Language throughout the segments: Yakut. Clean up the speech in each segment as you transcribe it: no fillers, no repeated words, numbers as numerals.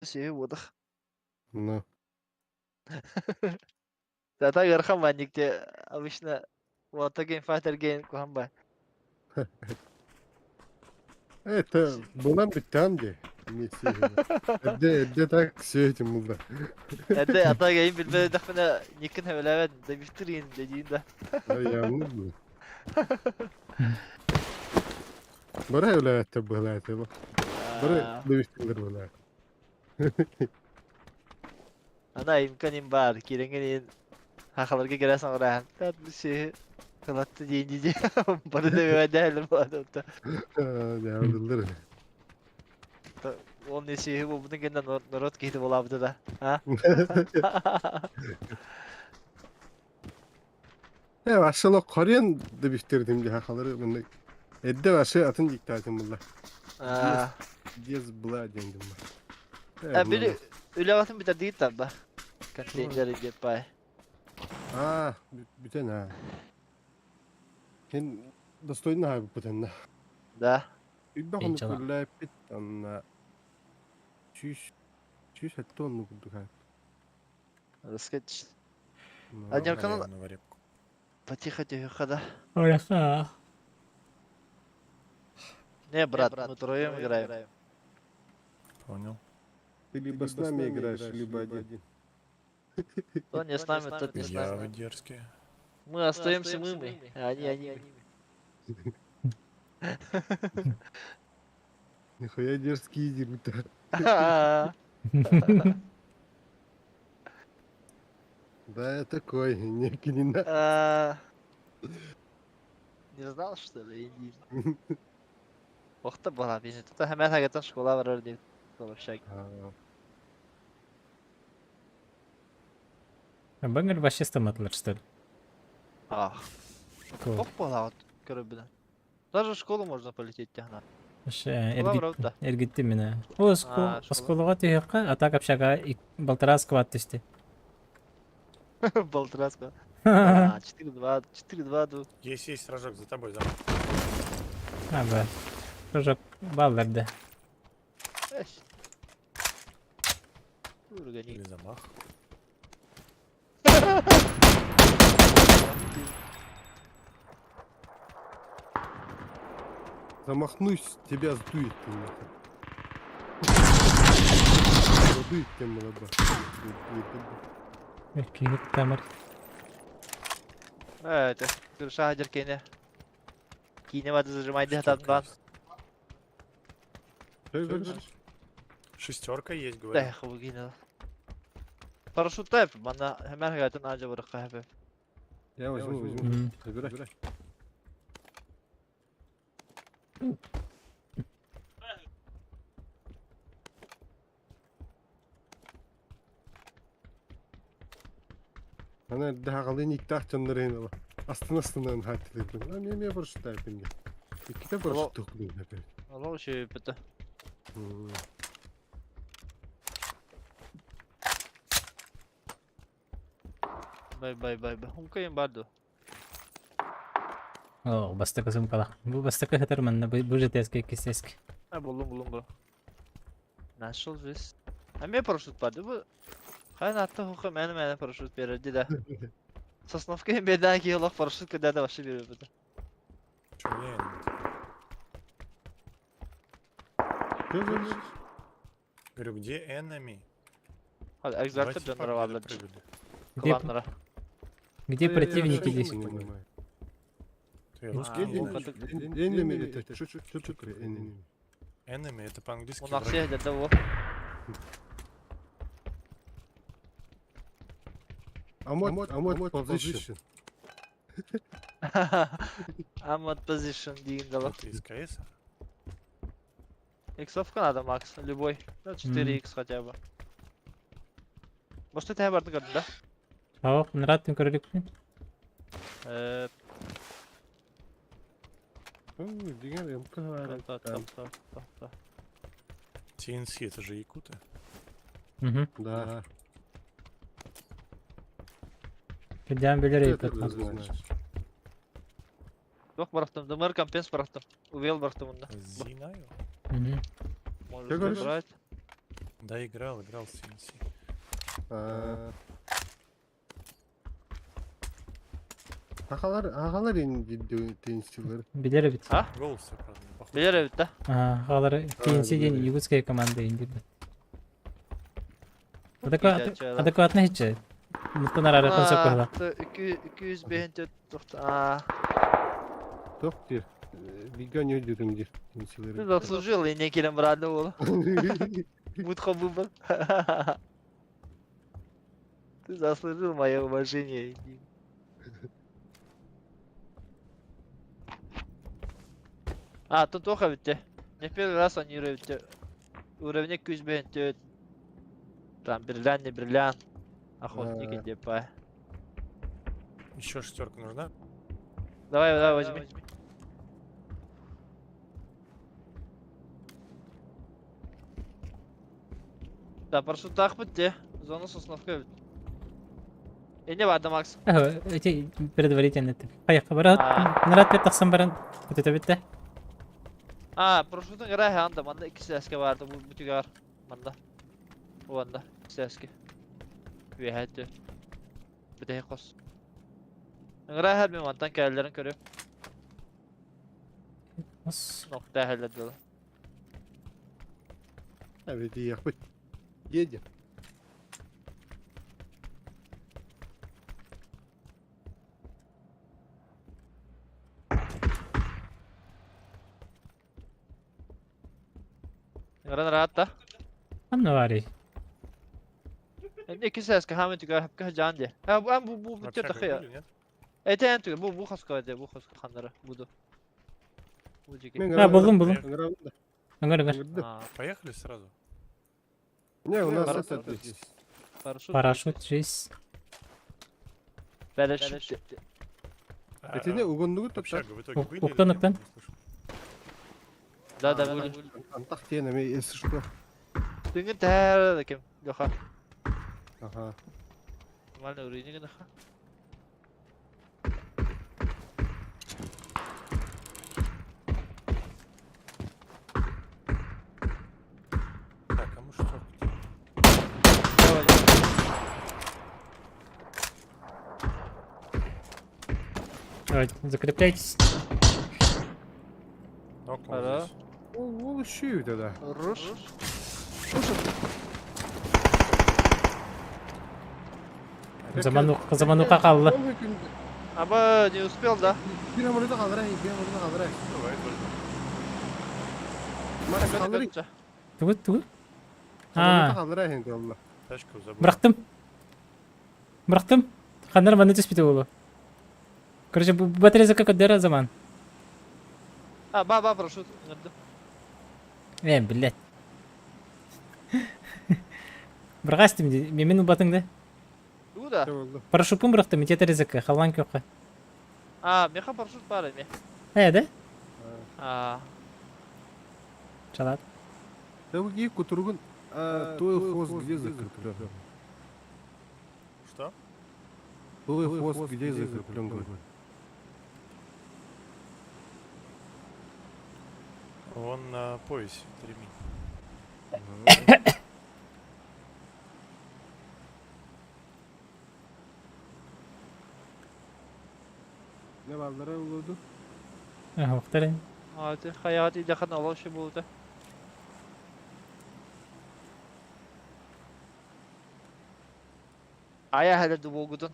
Сүһү буодах. Ну. Зато ыарахан манньык те обычно вот геймфайтер гейм куһан ба. Это булан бүттэҕим дии. Эрдэ эрдэ так сүөһүтүм булда. Эрдэ ата гейм билбэтэхпинэ никкин хэвэлээбэт добивтыр иин дедиин да. Явно был. Бары хэвэлээбэттэр быһалааты. Бары добивтылар быһалааты. Ана имкан баар киирэҥҥин иин хахаларга кэлэ саҥараһан бу сүөһү кылатты диин дии бары да бэбэдээлэр буолла Дьаабыллар. Ол не сүөһү буолбутун кэннэ народ киһити буолаабыта да а Э, вообще Кореян да биштердим дии хахалары мында Эдде вообще атын диктатым булла. Дез была диэн гымма. Э, били үлэҕитин бүтэрдигит тарба. Контейнер диэп бай. Аа, бүтэн аа. Кен достойно хаабыппытынна. Да. Үйбэх ону күллээппит анна 100 170 онну курдук хаап. Раскач. Анерканы потихо тихо да. Ой, Не, брат, мы втроем играем. Понял. Ты либо с нами играешь, либо один. Кто не с нами, тот не с Я нами. вы дерзкие. Мы остаемся мы, мы, а они они. Нихуя дерзкие дерут. Да, я такой, не не А, Не знал, что ли? Охта была бизнес. Тут хэмэ хагатан школа барар дип. Вообще. Бэҥэр вообще стоматылар что ли? Ах. Ох была вот көрөбүнэ. Даже в школу можно полететь тяхна. Эргиттим мин. Ол оскуолаҕа түһүөххэ, а так общага балтараа сквад түстэ. Балтараа сквад. 4-2, 4-2. Есть, есть, рожок, за тобой, за мной. А, Рожок балларды. Или замах. Замахнусь, тебя сдует ты нахуй. Задует тебя молода. Киһи тамыр. Это, душа деркене. Киинэ бады зажимайды хатан Шестерка есть, говорю. Эх, выгинул. Парашют тайп, мана хэмэр хагатын ажа барыкка хэпэ. Я возьму, возьму. Забирай. Ана даҕалын иктаах дьоннор ала. Астына астынан хааттылыыбын. А мен парашют тайпын де. Иккитэ парашют тохтуун опять. Олох үчүгэй Бай бай бай бай. Хункайын бар ду. О, бастакы сумкалах. Бу бастакы хатар манна бу жетески кисески. А буллум буллум бу. Нашел здесь. А мне парашют барды бу. Хайын атта хука мени мени парашют берерди да. Сосновка бедан ки олох парашют кыда да вообще берер бу. Чё, не, Что говоришь? Говорю, где enemy? Hadi Два экзальтер типа дьоннор бааллар. прыгали. Где, Кланнара. где противники здесь? Ты русский не знаешь? Enemy это что что такое enemy? Enemy это по-английски У нас враги. всех для того. I'm what position? I'm at position диин дала. Это из КС? Иксовка надо, Макс, любой. Ну, 4х хотя бы. Может, это барды көрдүн да? Ох, нраттын көрөлүкпүн. Деген МК Та, та, та, та, та. TNC, это же якуты. Угу. Да. Кедян билер Ты это эйпет. знаешь. Yok bıraktım. Дымыр компенс bıraktım. Увел bıraktım bunda. Зинаю? Угу. Можешь Ты говоришь? забрать. Да, играл, играл в TNC. Аа. Сахалар, сахалар ин теннисчилер. Билэр эбит. А? Голос все, правда, не похож. Билэр эбит да? Аа, хаалары TNC диэн якутская команда индирбит. Адекват, адекватно хиче. Муттан арарыхын сөп быһыла. 205 Аа. Тох диир. Бигэ не өйдүтүм диир Ты теннисчилери. заслужил, и не кэлэн барааны уол. Мутха выбор. Ты заслужил мое уважение. иди. А, тут тоха ведь. Не первый раз они уровень. Уровень 205. Там бриллиант, не бриллиант. Охотники, А. депа. Еще шестерка нужна? Давай, давай, возьми. Да, парашют бітті. Зона сосновка бит. Эне барды, Макс. Ага, эти предварительно. Поехали, барат. Аа. Нарат бет тахсан баран. Бүтүтэ бүттэ. А, парашютын гара ханда, манда икки сәске барды, бу бүтүгөр. Манда. Уанда, сәске. Үһәтті. Бітей қос. Гара хәл мен мантан кәлләрен көрөп, Ос. нокта хәлләде. А ведь ехать. Едем. Гара рата. Анна вари. Энди икки сәске хәм түгөр, хәпкә жан ди. Һә, бу бу бу В бүтә общагу тахия. были, нет? Этен түгөр, бу бу хаска ди, бу хаска ханнары, буду. Бу жеке. Мен А, булдум, булдум. Ыңгырам да. Ыңгыр, ыңгыр. Ыңгырды. А, Поехали сразу. Не, у нас Парашют. это здесь. парашют. Парашют жизнь. Парашют. А, Этини угундугу в туттар. общагу в итоге были или Уктан, нет? уктан. Не слышу. Да, да, были. Антах тиэн эми если что. Түнгін тәрі кем, Леха. Ага. Нормально уровень гынаха. Так, кому шестерку? Давай, давай. Давайте, закрепляйтесь. Нокнул Ага. здесь. Ол ол үшеу тогда. Руш. Заманук, заманука қалды. Аба не успел, да? Bir hamurda kaldır ay, bir hamurda kaldır ay. Давай, возьмем. Макс kaldır. Тугу, тугу. Hamurda А, kaldır ay енді Allah. Тачку забыл. бырақтым. Бырақтым. Хандар маны түспейді олы. Короче, бу батарея как дера заман. А, ба, ба, парашют. Ыңырды. Э, блядь. Бырғастым, мен убатыңды. Тугу да. Ne oldu? Парашютпын бырақтым, мете резака, халан көкқа. А, меха парашют бар эме. Э, да? А, Чалат. Да bu iyi kuturgun. Твой хвост где закреплен? Что? Твой хвост где закреплен, говорю. Он на поясе, это ремень. Ne ballara oldu? Охтарын. а, ты хаят иде хан алашы болды. Ая хәле дуболгудун.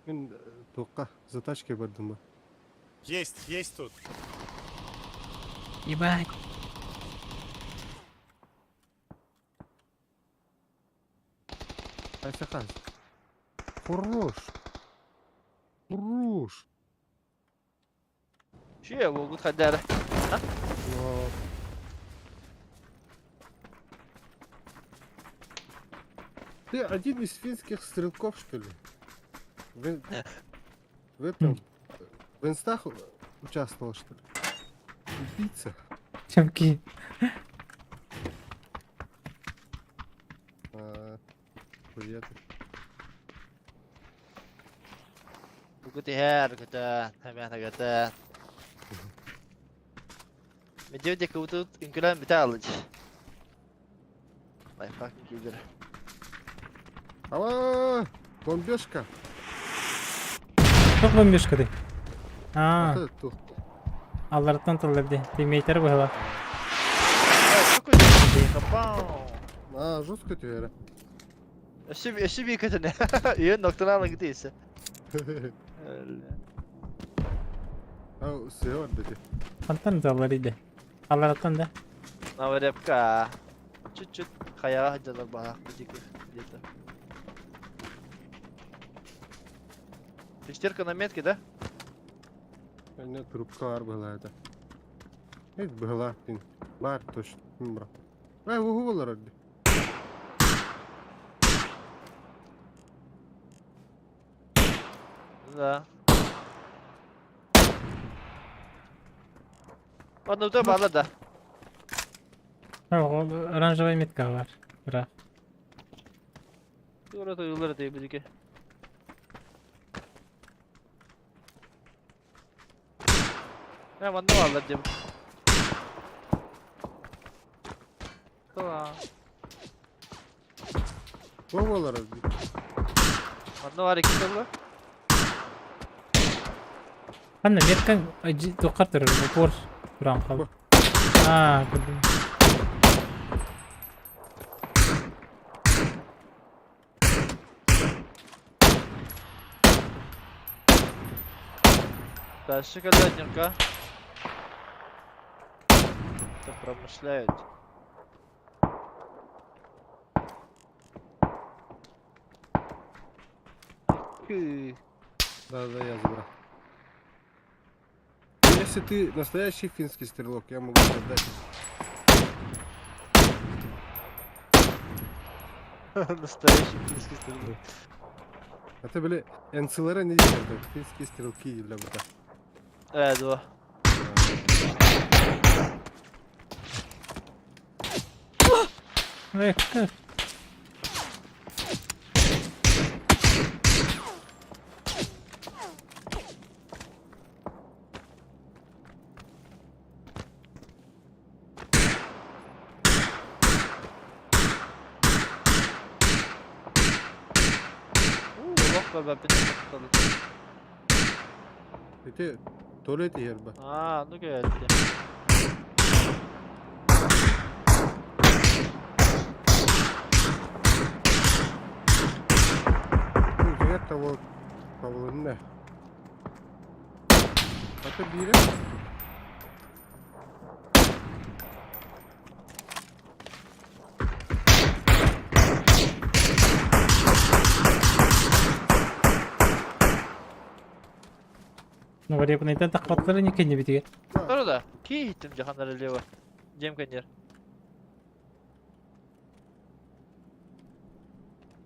Мен тоққа за тачкой бардым ба. Есть, есть тут. Ебать. Қайсы қаз? Хорош. Хорош. Шуя болгуд хадары. Но... Ты один из финских стрелков, что ли? В, в этом... В инстах участвовал, что ли? Убийца. Чемки. А, приятно. Тугут иһэр, көтөн, эмиэ көтөн. Медиа диэки утут үҥкүлээн бүтэ алыч. Лайфхак үҥкүүлэрэ. Ава, бомбежка. Туох бомбежка дый? Аа, Это тух. алларыттан тыллар дии. Тиммейтер быһыла. А, жестко түһэрэ. Өссө өссө биир көтөнө. Үйөн ноктон алын гытыйсы. А, сыа бар дети. Хантан тыллар иде? Алларыттан да. Наварепка. Чуть-чуть хайаҕа сылдьаллар баһаах битики где-то. Шестерка на метке, да? Анна трубка бар была это. Это была, блин. Бар точно. Бра. Ай, угу болар ди. Да. Ладно, у бала да. Оранжевая метка бар. Бра. Тура туйлар дей бидики. Я манна бааллар диэм. Тула. Бу болар ди. Манна бар икки тылла. Ханна меткаҥ туоххар турар упор туран хаал. Аа, көрдүм. Дальше когда Это промышляют. Кы. Да, да, я забрал. Если ты настоящий финский стрелок, я могу тебе дать. Настоящий финский стрелок. А ты, бля, НЦЛР не делают, финские стрелки для бута. Два. Эх, эх. Уу, олох көрбөппүн Ити туалет иһэр ба. Аа, ну кэлти. Ну, дьиҥэр того табылынна. Ата биирэ. Ну, варепынайтан тахпаттары не кэнни битигэр. Тура да. Кии иһиттим дьаханнары лево. Дьиэм кэннигэр.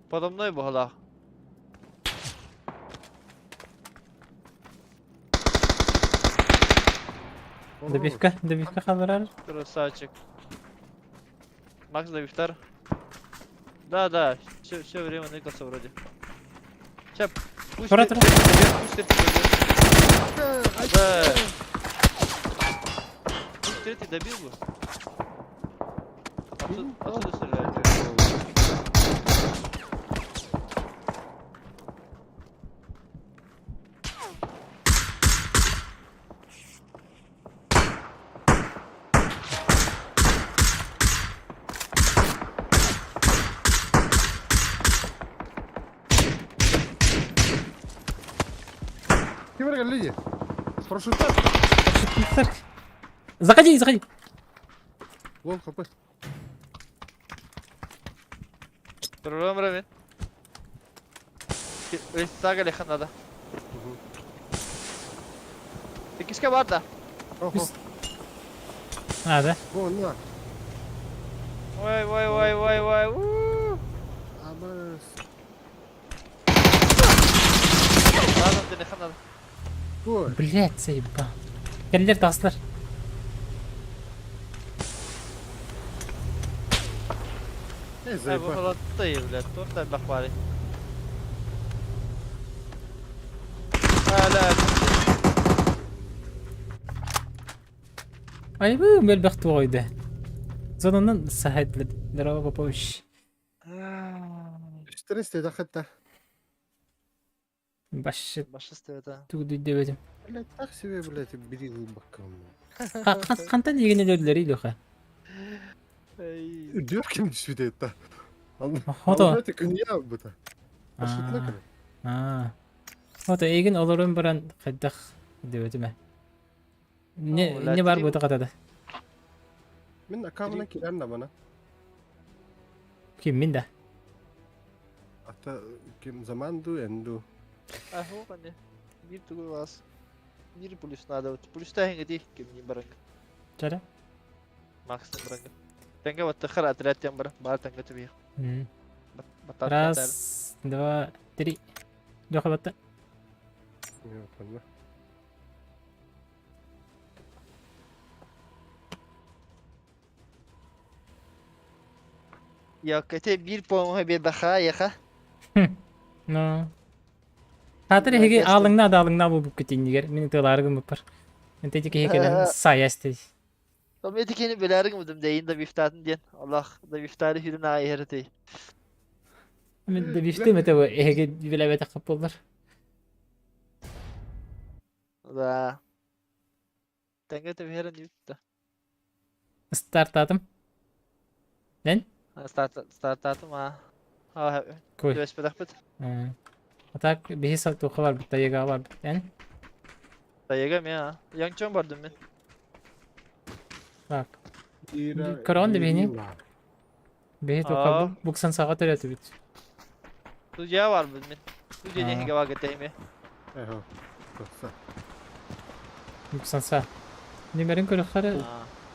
Подо мной буһалаах. Добивка, добивка халларар. Красавчик. Макс добивтар. Да, да, все, все время ныкался вроде. Сейчас, пусть Тура, ты- тура. третий добьет, пусть третий добьет. Да. Пусть третий добил бы. Отсюда, отсюда стреляют. Ким эрэ кэллэ дии? Парашюттар. Заходи, заходи. Лол хп. Турурам Рамин. Сага леха надо. Иккискэ бар да. Охо. А, да? О, на. Ой, ой, ой, ой, ой. У-у-у. Абас. Надо, леха надо. Ой. Блять, заебал. Кэллэр таҕыстылар. Эй, Эй, заебал. бу блядь, туох да элбэх баарый. Айбы мөлбөх туойда. Зонанан сахайт блядь. Здорово, Попович. Стресс деді хатта. Башшы Башыстыбыта. тугу дөйдөбөтүм. Блядь, так себе, блядь, бери глубоко. Хантан егене өлдүлэр Илюха? Үрдүөр ким түспүт это. Хото. Это күнья бұта. Маршрутна көр. Аа. Хото эгин олорун баран хайдах дөбөтүмэ. Не не бар бута катада. Мин аккаунтына кирэн да бана. Ким мин да. Ата ким заман ду энду. Аху кане. Бир тугу вас. Бир плюс надо. Плюс та хинги ким не баранг. Чара? Макс баранг. Тенге вот тахар отряд тем бар. Бар тенге тебе. Раз, два, три. Леха батта. Не Я кете бир помога бир баха яха. Ну. Хатыр эһиги аалыҥна да аалыҥна буолбут китиннигэр мин тыалаарыгым буппар. Энте киһи кэлэн сайа истэй. Том эти кени беләргем удум дейин да бифтатын ден. Аллах да бифтары хүрүн айырты. Мин да бифтем это эһиги билэбэтэх буоллар. Да. Тенге те берен ютта. Стартатым. Лен? Старт стартатым а. А, Кой. Түбэспэтэх бит. А так биһи сал туха бар бит тайыга бар бит. Эн? Тайыга мен а. Яңчон бардым мен. Так. Көрөн да биһини. Биһи туха буксан саға төрөтү бит. Судья бар бит мен. Судья деньги вага тейме. Эхо. Тоқса. Буксан са. Нөмерин көрөххары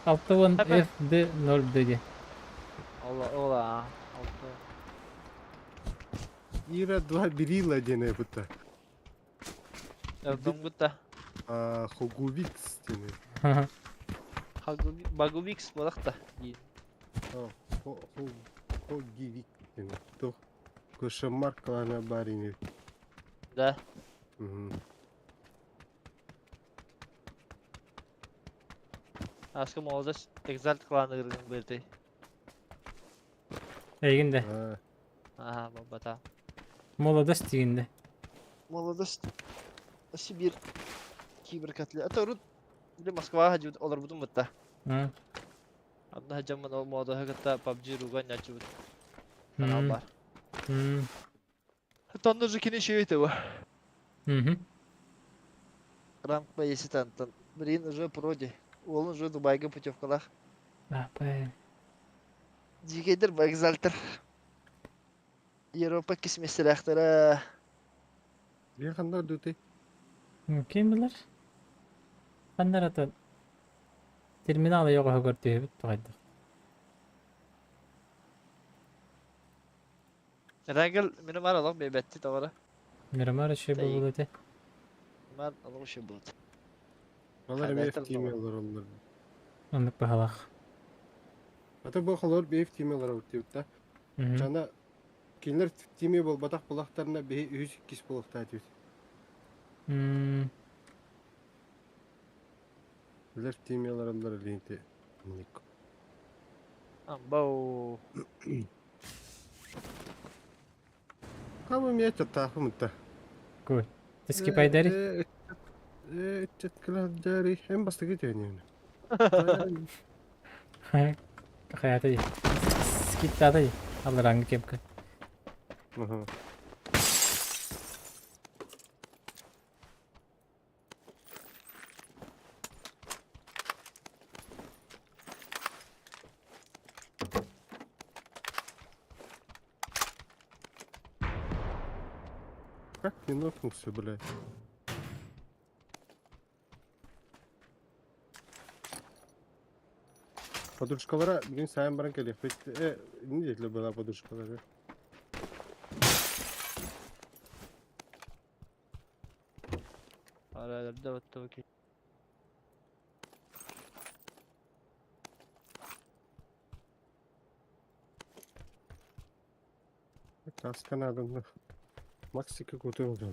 6 F D 0 D ди. Ола ола. Алты. Ира два берила дене бұта. Дом гутта. Хогувикс дене. Багувикс болақта. Хогивик дене. Тух. Көші маркалана барини. Да. Аска молодец экзальт кланы кыргын берди. Эйгинде. Ага, бата. Молодость дигинде. Молодость. Сибирь. Кибер котле. А то рут или Москва хажут олар бутун бутта. Одна жаман ол мода хагата PUBG руган ячут. Канал бар. Тонны же кини шейте ба. Рамк ба есит антон. Блин, уже проди. Ол уже Дубайга путевкалах. Апай. Дигедер вокзалтер. Европа кисмеселяхтара. Бияқанда дүте. Ким билер? Ханнар ата терминал йога көртүбүт тугайдык. Рангел минем аралык бебетти тавара. Мирамар ши болду те. Мар алык ши болду. Алар эми тимелер олар. Оннук бахалах. Ата бу холор бейф тимелер деп да. Жана кинилер тиме бол батак булактарына бей үс кис булакта дейт. Билер тимелер олар ленте. Ник. Амбау. Кабы мете тахымта. Кой. Тески пайдари? Четкилер hem бастыгы тенен. Хаята ди. Скиттата ди. Алларанга кепка. Как не нокнулся, блядь? Подружкалара бүгүн сайын баран келиэхпит. Не диэтилэр была подружкалары? Араларда вот токи. Каска надо. Максика көтөрүлдү.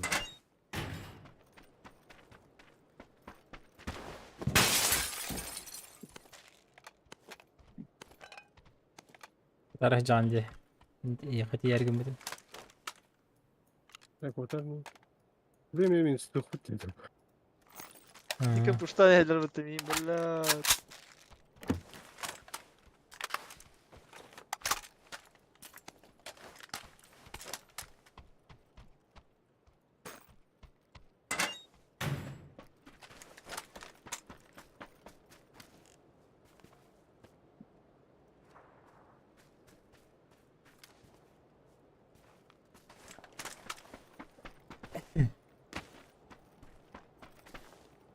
Тарах дьаан дии. Эйиэхэ тиийэр гыммытым. Так, вот так. Время мен стухут дедим. Икки пуштан эһэлэр бутым, блядь.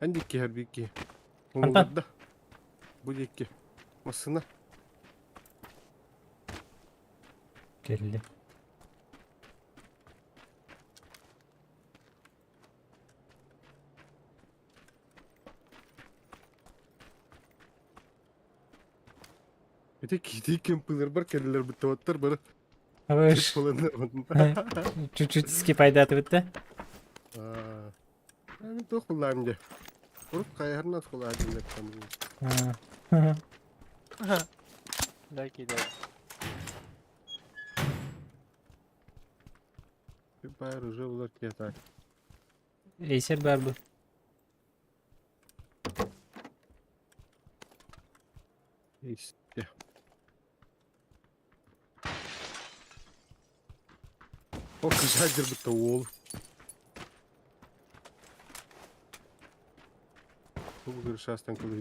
Эн дикки хәрбикки. Антон. Оңолорда. Бу дикки. Массына. Кэллэ. Ити кити кемпилер бар кэллэр бүттөттөр бары. Абыш. Чуть-чуть скипайдатыбыт да. Аа. Мен туох буллаам дии. Урут хайыһарынан оскуолаҕа диэн Лайки дай. Баар уже улар киһи Рейсер бар бу. Исте. О, кыжа бітті ол. Бұл крышастан кылы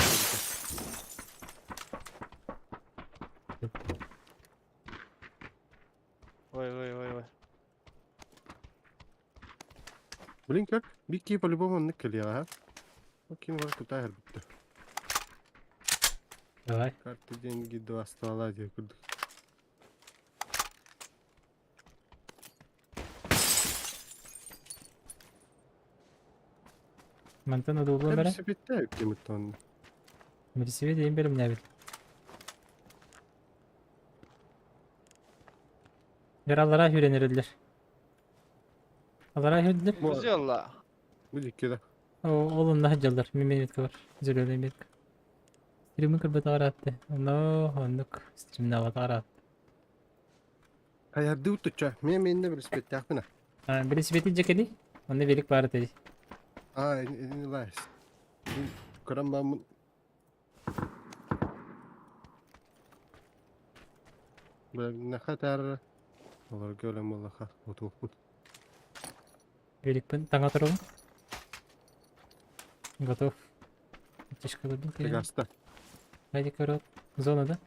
Ой, ой, ой, ой. Блин, как? Бикки по-любому ныкали, ага. Окей, бар куда бітті. Давай. Карты, деньги, два ствола, где курдук. Мантан удулу бара. Велосипедте кемит он. Велосипед дейін берім нәбіт. Яралара үйренерділер. Алара үйренерділер. Бузелла. Бу дикки да. Ол онна хаджалар. Мен метка бар. Зеленый метка. Стримы кырбат аратты. Но оннук стримна аратты. Хаярды утуча. Мен менде велосипедте ақпына. Велосипеди жекели. Онда велик бар dedi. А, не лайс. Көрәм бамын. Нахатар. Олар көлем болаха. Отуқпут. Великпін таңа тұру. Готов. Тишка дубинка. Тегаста. Ради корот. Зона, да?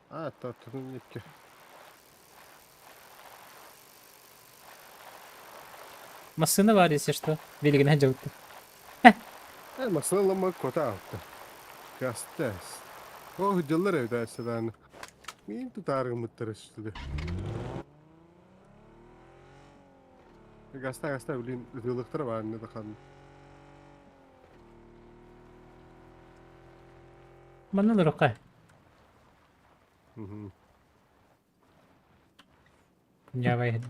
А, то тут некке. Машина бар, если что. Велигін хаджалты. Э, масалама кота алты. Гаста. О, жыллар evde әсәдән. Мин тутарым мыттырышты. Гаста, гаста, блин, ылыктыр бар не дахан. Манна рука. Мгм. Нявай.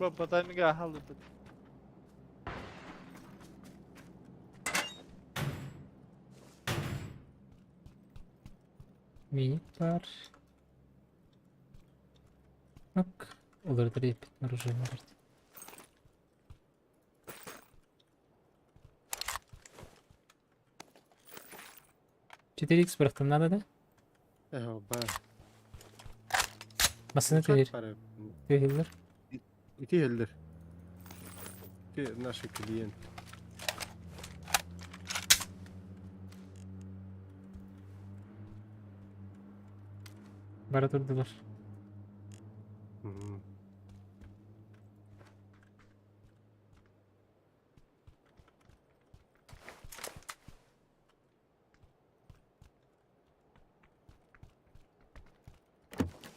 Бапа таймига халыпыт. Мини бар. Ок. Олар трепет оружие бар. 4 икс бырахтым надо, да? Э, бар. Масына түйер. Түйелер. Ити элдер. Ти наши клиент. Бара турдулар. Мгм.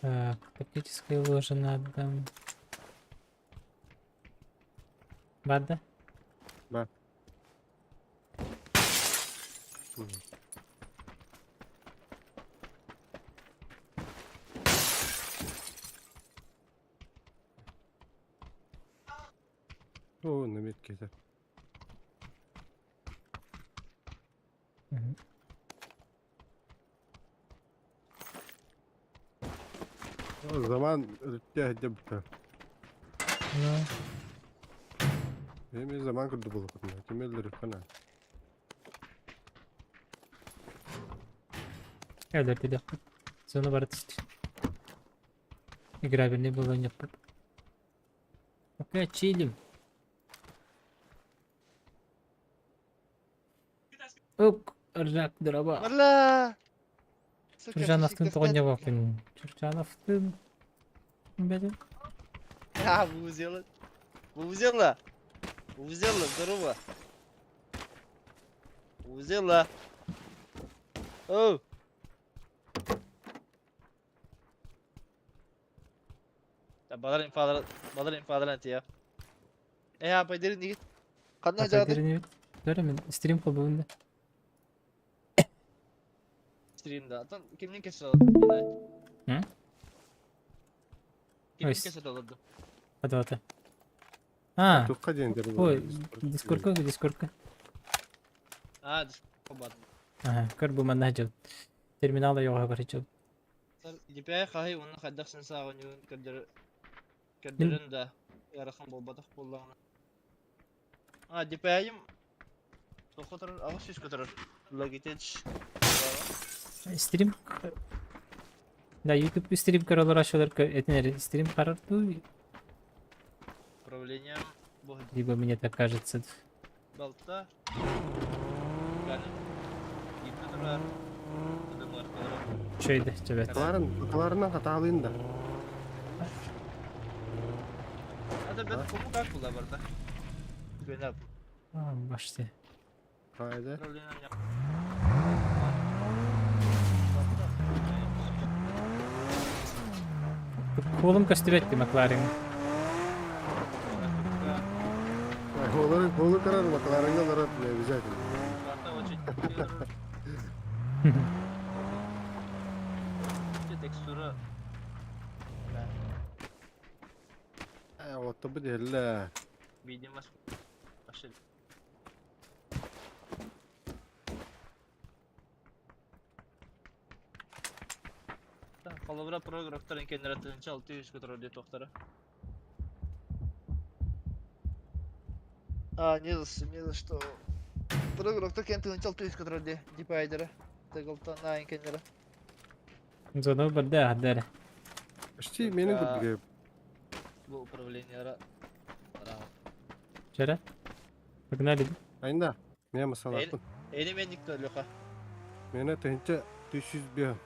Так, тактическое ложе надо. Бада? Бар. Мгм. О, на метке это. Заман өрүттээх дебта. Ну, Эми заман курдук буолуохтун. Кимэллэр хана. өлөрдүлэхпит. Зона бара түстэ. Играбельный буолан Пока чилим. Ук, ржак дрова. Бля! Сука, Чуржановтын фишик тоҕонньобоппун. Чуржановтын бэдин. А, вузела. Вузела. Вузела, здорово. Вузела. Оу. Балар инфалар, балар инфалар антия. Э, апайдырын дигит. Ханна жаады? Дөрө мен стрим холбуун да. Стримда. Atan кимнин кесер алды? Hı? Кимнин Ой, кесер алды? Хадавата. А, Тухха диэн ой, дискордка, дискордка. А, дискорд. Ага, көр бу манна жыл. Терминал йоға бар жыл. DPI хаһый уонна хайдах сенсааҕын көрдөр көрдөрөн да ыарахан буолбатах буоллаҕына. А, DPI-им туохха турар? 800 турар. Logitech. Стрим. Да, YouTube стрим көрөлөр ашылар этинер стрим карарту, Управлением бу либо мне так кажется. балта. Ганы. Гипте турар. Тыдымар турар. Чөйдө, чөбөт. Бакаларын, бакаларынан хатаалыын да. Ата бет кому как була барда. Гөнәп. А, башты. Хайда. Управлением Колум көстүбөт Макларен. Олары, олы карар, бакаларыңа барар, не обязательно. Карта очень текстура. Э, вот то будет ля. Видимо, пошли. Холобура прографтар кеннere 1600 көтөрөр диye тохтара. А, не за что, не за что. Прографтар кен 1600 көтөрөр диye дипайдера. Тагылта на кеннere. Зона барда адар. Почти менин курдук. Бу управлениелere. Чара. Погнали. Айында. Мен масалаппын. Эни мен никто Леха. Мені тыһынча 300 бе.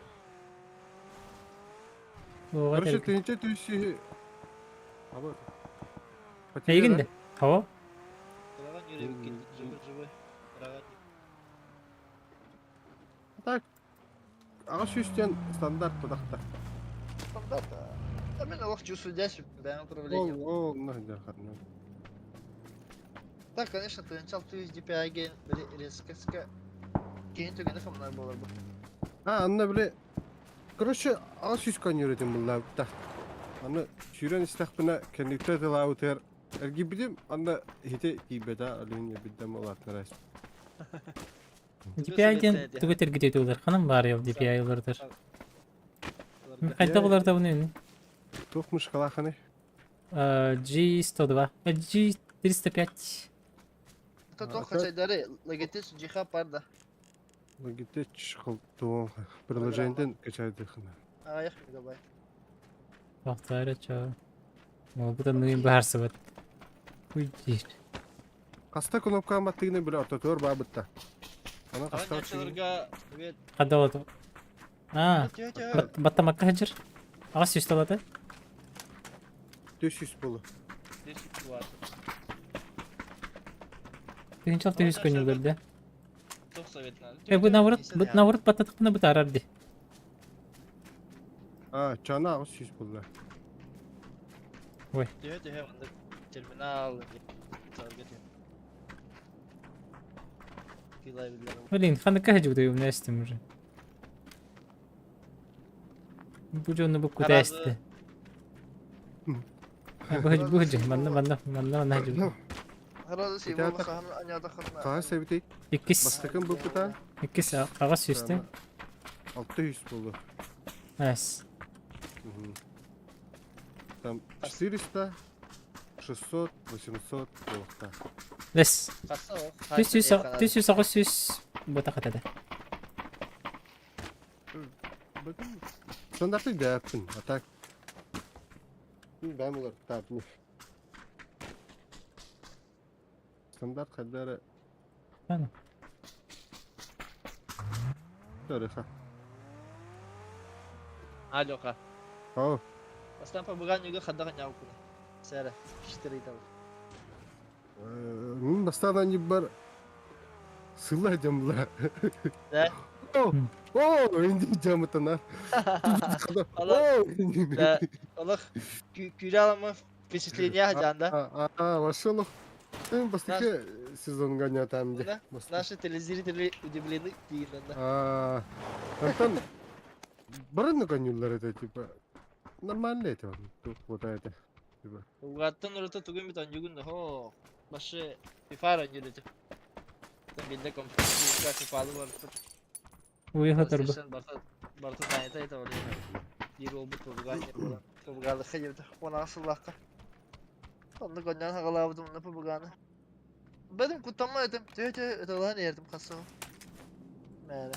Ого, Короче, терки. 1300. Аба. Эйгинде. Хо? Раган yürüyüp gitti. Живой, живой. Раган. Так. 800-тен стандарт тудахта. Стандарт. А мен олох чувствую дясю, да, управление. Ол, ол, на, да, Так, конечно, 1600 DPI ген резко Кейин түгені хамнар болар бу. А, анна биле. Короче, 800 конюретен булла та. Аны сүүрэн истэхпинэ кэнниктэ тылаабытыгар эргийбитим, анна хите тиийбэтэ, алин биддем улаатнарас. DPI ден тугу тергите улар. Ханан бар ел DPI улардар. Кайда улар да буну? Туох мышкалаахыный? G102. G305. Это то хачайдары Logitech GH парда. Logitech холтуон приложениетен качайдыхына. Аяқ мегабайт. Тохтары чо. Бу да нуин баарсыбыт. Уйдир. Хаста кнопка баттыгына биле ортотугар баабытта. Ана хаста Анчаларга привет. Када вот. А, баттамакка хажыр. Ага сүсталаты. 400 болу. 10 ватт. Тыгынчал төһүс көнүлөрдө. Тох совет надо. Э, бу наоборот, бу наоборот баттатыкпына бутарар ди. А, чана 800 болду. Төһө төһө онда терминал. Блин, ханыкка хажы бу умнестим уже. Бу жону бу кудасты. Бу хажы бу хажы манна манна манна манна хажы. Ити Хаһыс эбитий? Иккис. Бастакын быппыта? Иккис аҕыс сүүстэ. 600 буолуо. Эс. Там 400, 600, 800 буолуохтаах. Эс. 300 800 буотах этэ. Стандартный дэппин, а так бэм уларыттаабын. Стандарт хайда эрэ Аны. Төрөха. Алёха. О, Бастаан побуган юга хаддаҕа ньаукуна. Сэрэ, киштерейдал. Мин бастаан аньыбар сыла дьамла. Да? О, о, инди жамытана. О, Да, олох күрэ впечатление жанда. А, вошел. Бастакы сезон гонятам де. Наши телезрители удивлены дейін. А, Антон, барын гонюллар это типа нормально это тут вот это. Типа. Угаттан урата тугун бит аньюгун хо. Башы фифар аньюлете. Там билде компьютер фифалы бар. Уйха турбу. Барта барта занята это var. Bir oldu побуган Побугалы хайырды. Она асыллаққа. Онны гоннан хагалабыдым онны побуганы. Бедим куттанма этим. Тö тö эталан ердим касы. Мәре.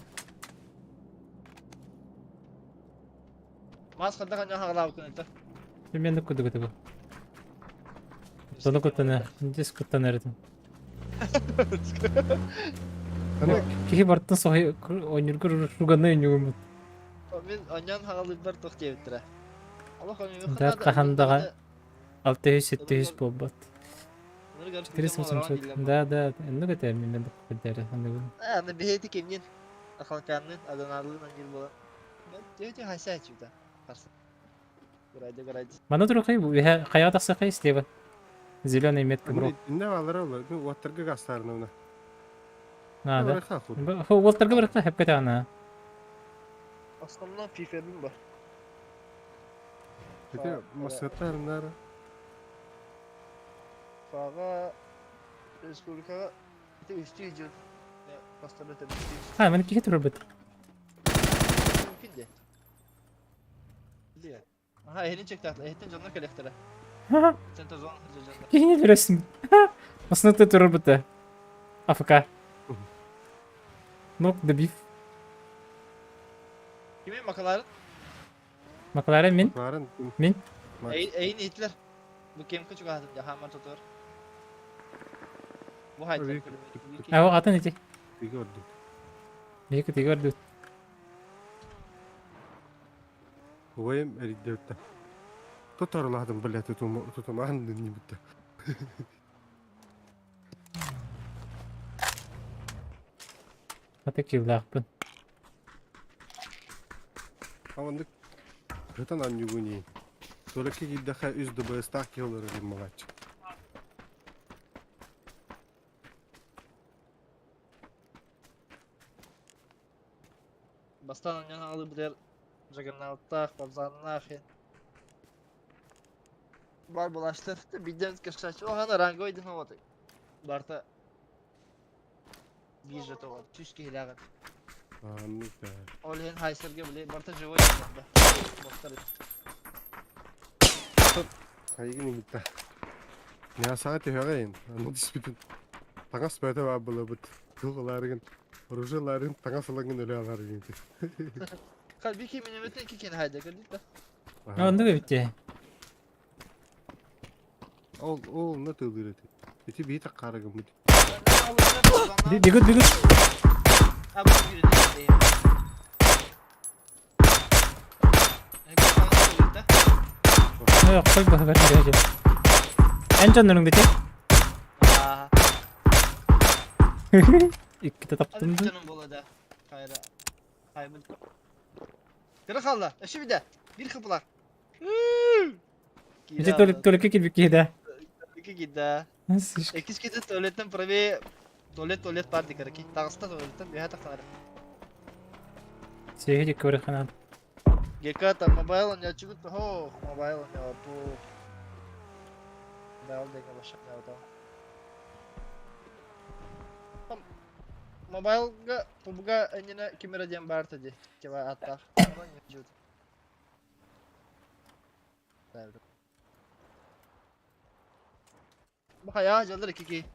Мас хадда гоннан хагалабы күн это. Мен куду куту. Тону кутана. Дис куттан эрдим. Ана Кихи бартын сохи ойнургур руганы ойнугум. Мен оннан хагалыбар тох диэбиттэрэ. Аллах Да, кахандаға 600-700 болбат. 400-800. Да, да, энну кете мен куддары. Аны биһети кимнин Ахалканнын Аданалын анжил була. Тө хаса чута. Қарсы. Грайды грайды. Мана турухай хая тахса слева. Зеленый метка бро. инне алар олар. Ну, ваттырга гастарны. А, да. Хо, Уолтерга барыкта хеп кете ана. Основном FIFA бар. Ити масаттарнар. Фага республикага ити үстü жыл. Бастырды өтө А, мен кихи турбут. Мүмкүн де. Дия. Аха, эхин чекти атла. Эхтен жоннор келехтере. Центр зон жоннор. Кихи не бересин. Основной турбут. АФК. Ну, добив. Кимин макаларын? Макларен мин. Барын. Мин? Эйин итлер. Бу кемки чугадым жахамар тотор. Бу хайт. А, атын ити. Көрдүк. Бейки тигер Уайым эриддебитте. Тотарладым, блядь, тутуман не битте. Аты килдакпын. Амандык Жытан анюгуни. Только гиддаха үз ДБС так елыр дим малач. Бастан оннан алып билер Джаггернауттах, Бабзаннах. Бар булаштыр. Биден кешач. Огана ранго идин вот. Барта биржа того. Түс кихилягын. Анны да. Олен хайсерге биле барта живой да. Бастар. Хайгин битте. Я саат hörein. Аны диспитин. Таңас бәтә бар булып бит. Тугларын, оружиеларын таңас алган өлә алар инде. Кал бики минеметен ки кен хайда көрдүк да. Онду битте. Ол ол не тылдыр эти. Эти бит карагым бит. Бегут, бегут. А бу бир де. Ой, кой бахар дежи. Эн жоннорун бите. Аа. Икките таптым. Canım bolada. Kayra. Kaybın. Kırık Allah. Eşi bir de. Bir kıplar. Бите толик толик килбик киде. İki gidde. Экис кете туалеттен правее туалет туалет бар дикер ки. Тагыста туалеттен бия тактар. Сехи көрөхана. ГК там мобайл он я чугут хо мобайл он я по. Мобайл деген баша я там. Мобайлга PUBG иннинэ ким эрэ диэн баар дии, киба ааттаах. Бу хайаа дьаллар икки киһи.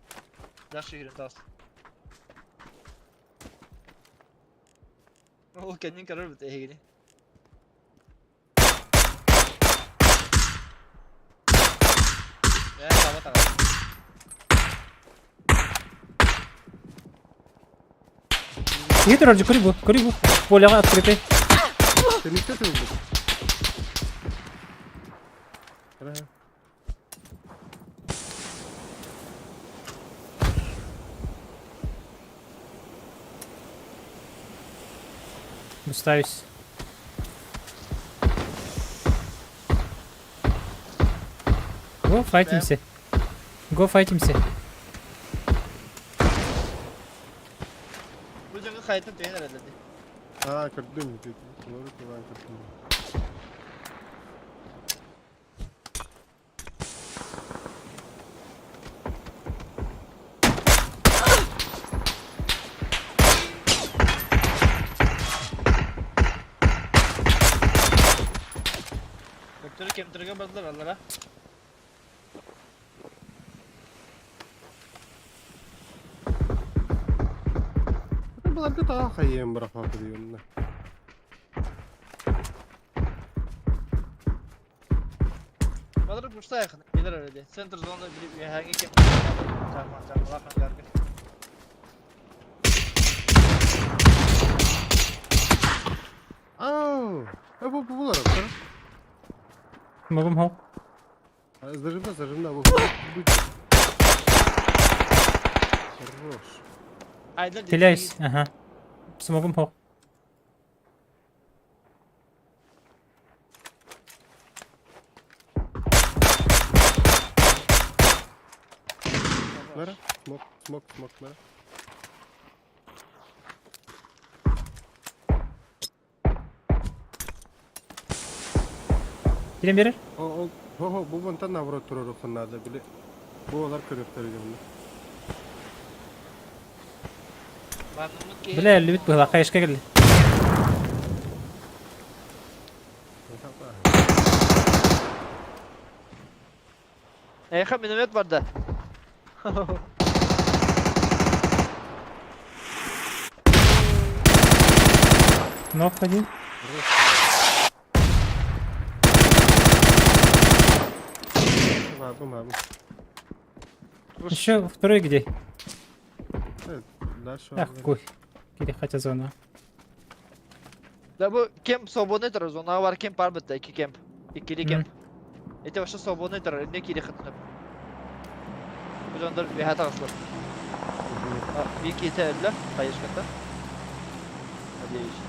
Дальше киирэн таас. Ол кэннин көрөр бит эһигини. Ээ, таба таба. Киһи турар дьэ көрүй бу, көрүй бу. Поляҕа открытый. Тэнитте тылбыт. Ага. Ставись. Го файтимся. Го файтимся. Бу дьоҥҥо хайтан түһэн эрэллэр дии. Аа, көрдүм. Олору кылаан көрдүм. Көптөрү кемтерге бардылар аллара. Быларга таа хайыам бырахпаппыт онно. Балары пушта yakın. Gelir öyle. Center zone'da bir herhangi kim çarpma çarpma hangarga. Аа, бу бу булар. Могум хо. Зажимна, зажимна бу. Хорош. Айдар Стреляюсь, ага. Смогум хо. Мара, смок, смок, смок, мара. Кирен берер? О, ол, хо, бу мантан наоборот турар надо били. Бу олар көрөктөр дегенде. Бля, любит было, хаешка келди. Эйха миномет бар да. Нок один. Бабы, бабы. Еще второй где? Дальше. Ах, кой. Кири хотя зона. Да бу кемп свободный турар, зона бар кемп бар битте, икки кемп. Иккили кемп. Эти вообще свободный турар, эмне кири хытынып. Бу дьоннор үөһэ таҕыстылар. Биир киһитэ өллө, хайышката. Надеюсь.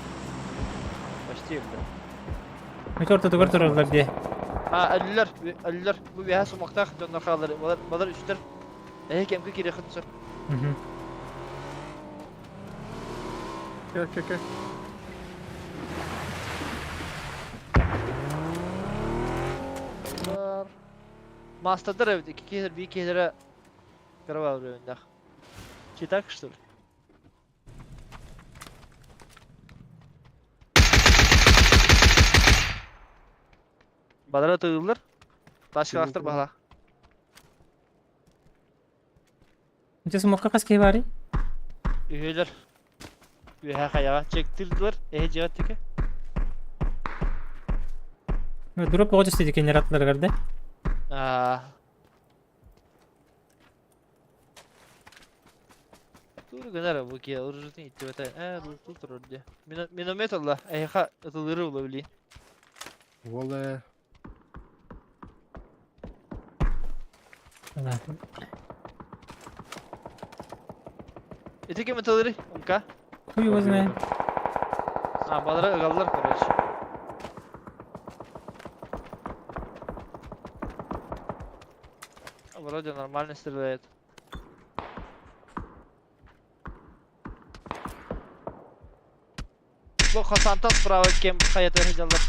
Почти өллө. Метеор ортотугар тураллар дии. А, өллөр, өллөр. Бу үөһэ сумахтаах дьоннор хааллар. Балар, балар үстэр. Эһи кемкэ кири хытын Мгм. Кэ, кэ, кэ. Мастадар эбит, икки киһилэр, биир киһилэрэ кыра уровеньдаах. Читак, что ли? Балара тыыллар. Ташкалахтар баһалаах. Ити смокка хас киһи баарый? Үһүөлэр. Үөһэ хайаҕа чектирдилэр. Эһи дьиэҕэ тике. Дроп оҕо түстэ дикеннер аттыларыгар да. Аа. Тур гынар бу киһи оружиетын иттибэтэ. Ээ, луту турар дии. Миномет ылла. Эһиэхэ ытылыыры ула билии. Уол Ити ким ытылырый? Умка? Хуй его знает. А, балары ыгаллар, короче. Вроде нормально стреляет. Бу Хасантан справа кем хаятыр сылдьаллар.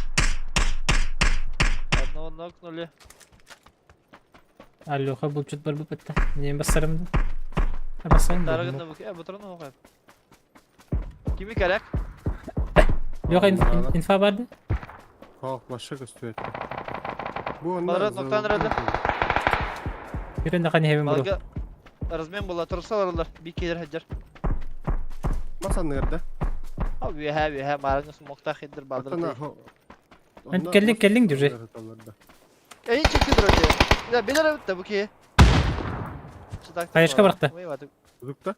Одного нокнули. Алёха булчут бар бу бытта. Не бассарым да. Басайын Дарыгын бу э бутурун оҕо. Kimi керек? Yok инфа барды. Хоох, баша көстүбэт. Бу онно Балары ноктан ырады. Бүтүн да ханьыһабын бу. Балга размен була турсалар bir келер хаджар. Мас анныгар да. А үһэ үһэ мараңы сумокта хиддер балдыр. Келлиң келлиң дүрже. Эйин чекти дұрады. Я билер битте бу ки. Хаешка бырахта. Удукта.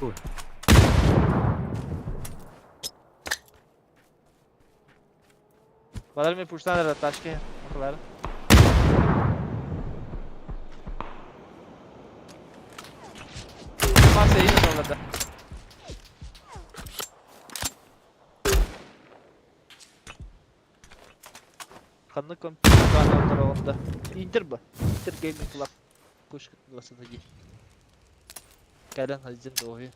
Ой. Балар мен пуштан ырады ташке. Акылары. Мас эйин оларда. Ханны компьютер онда. Интер ба. Интер Gaming Club. Кушка 21. Кэлэн хадьын дуоһуй.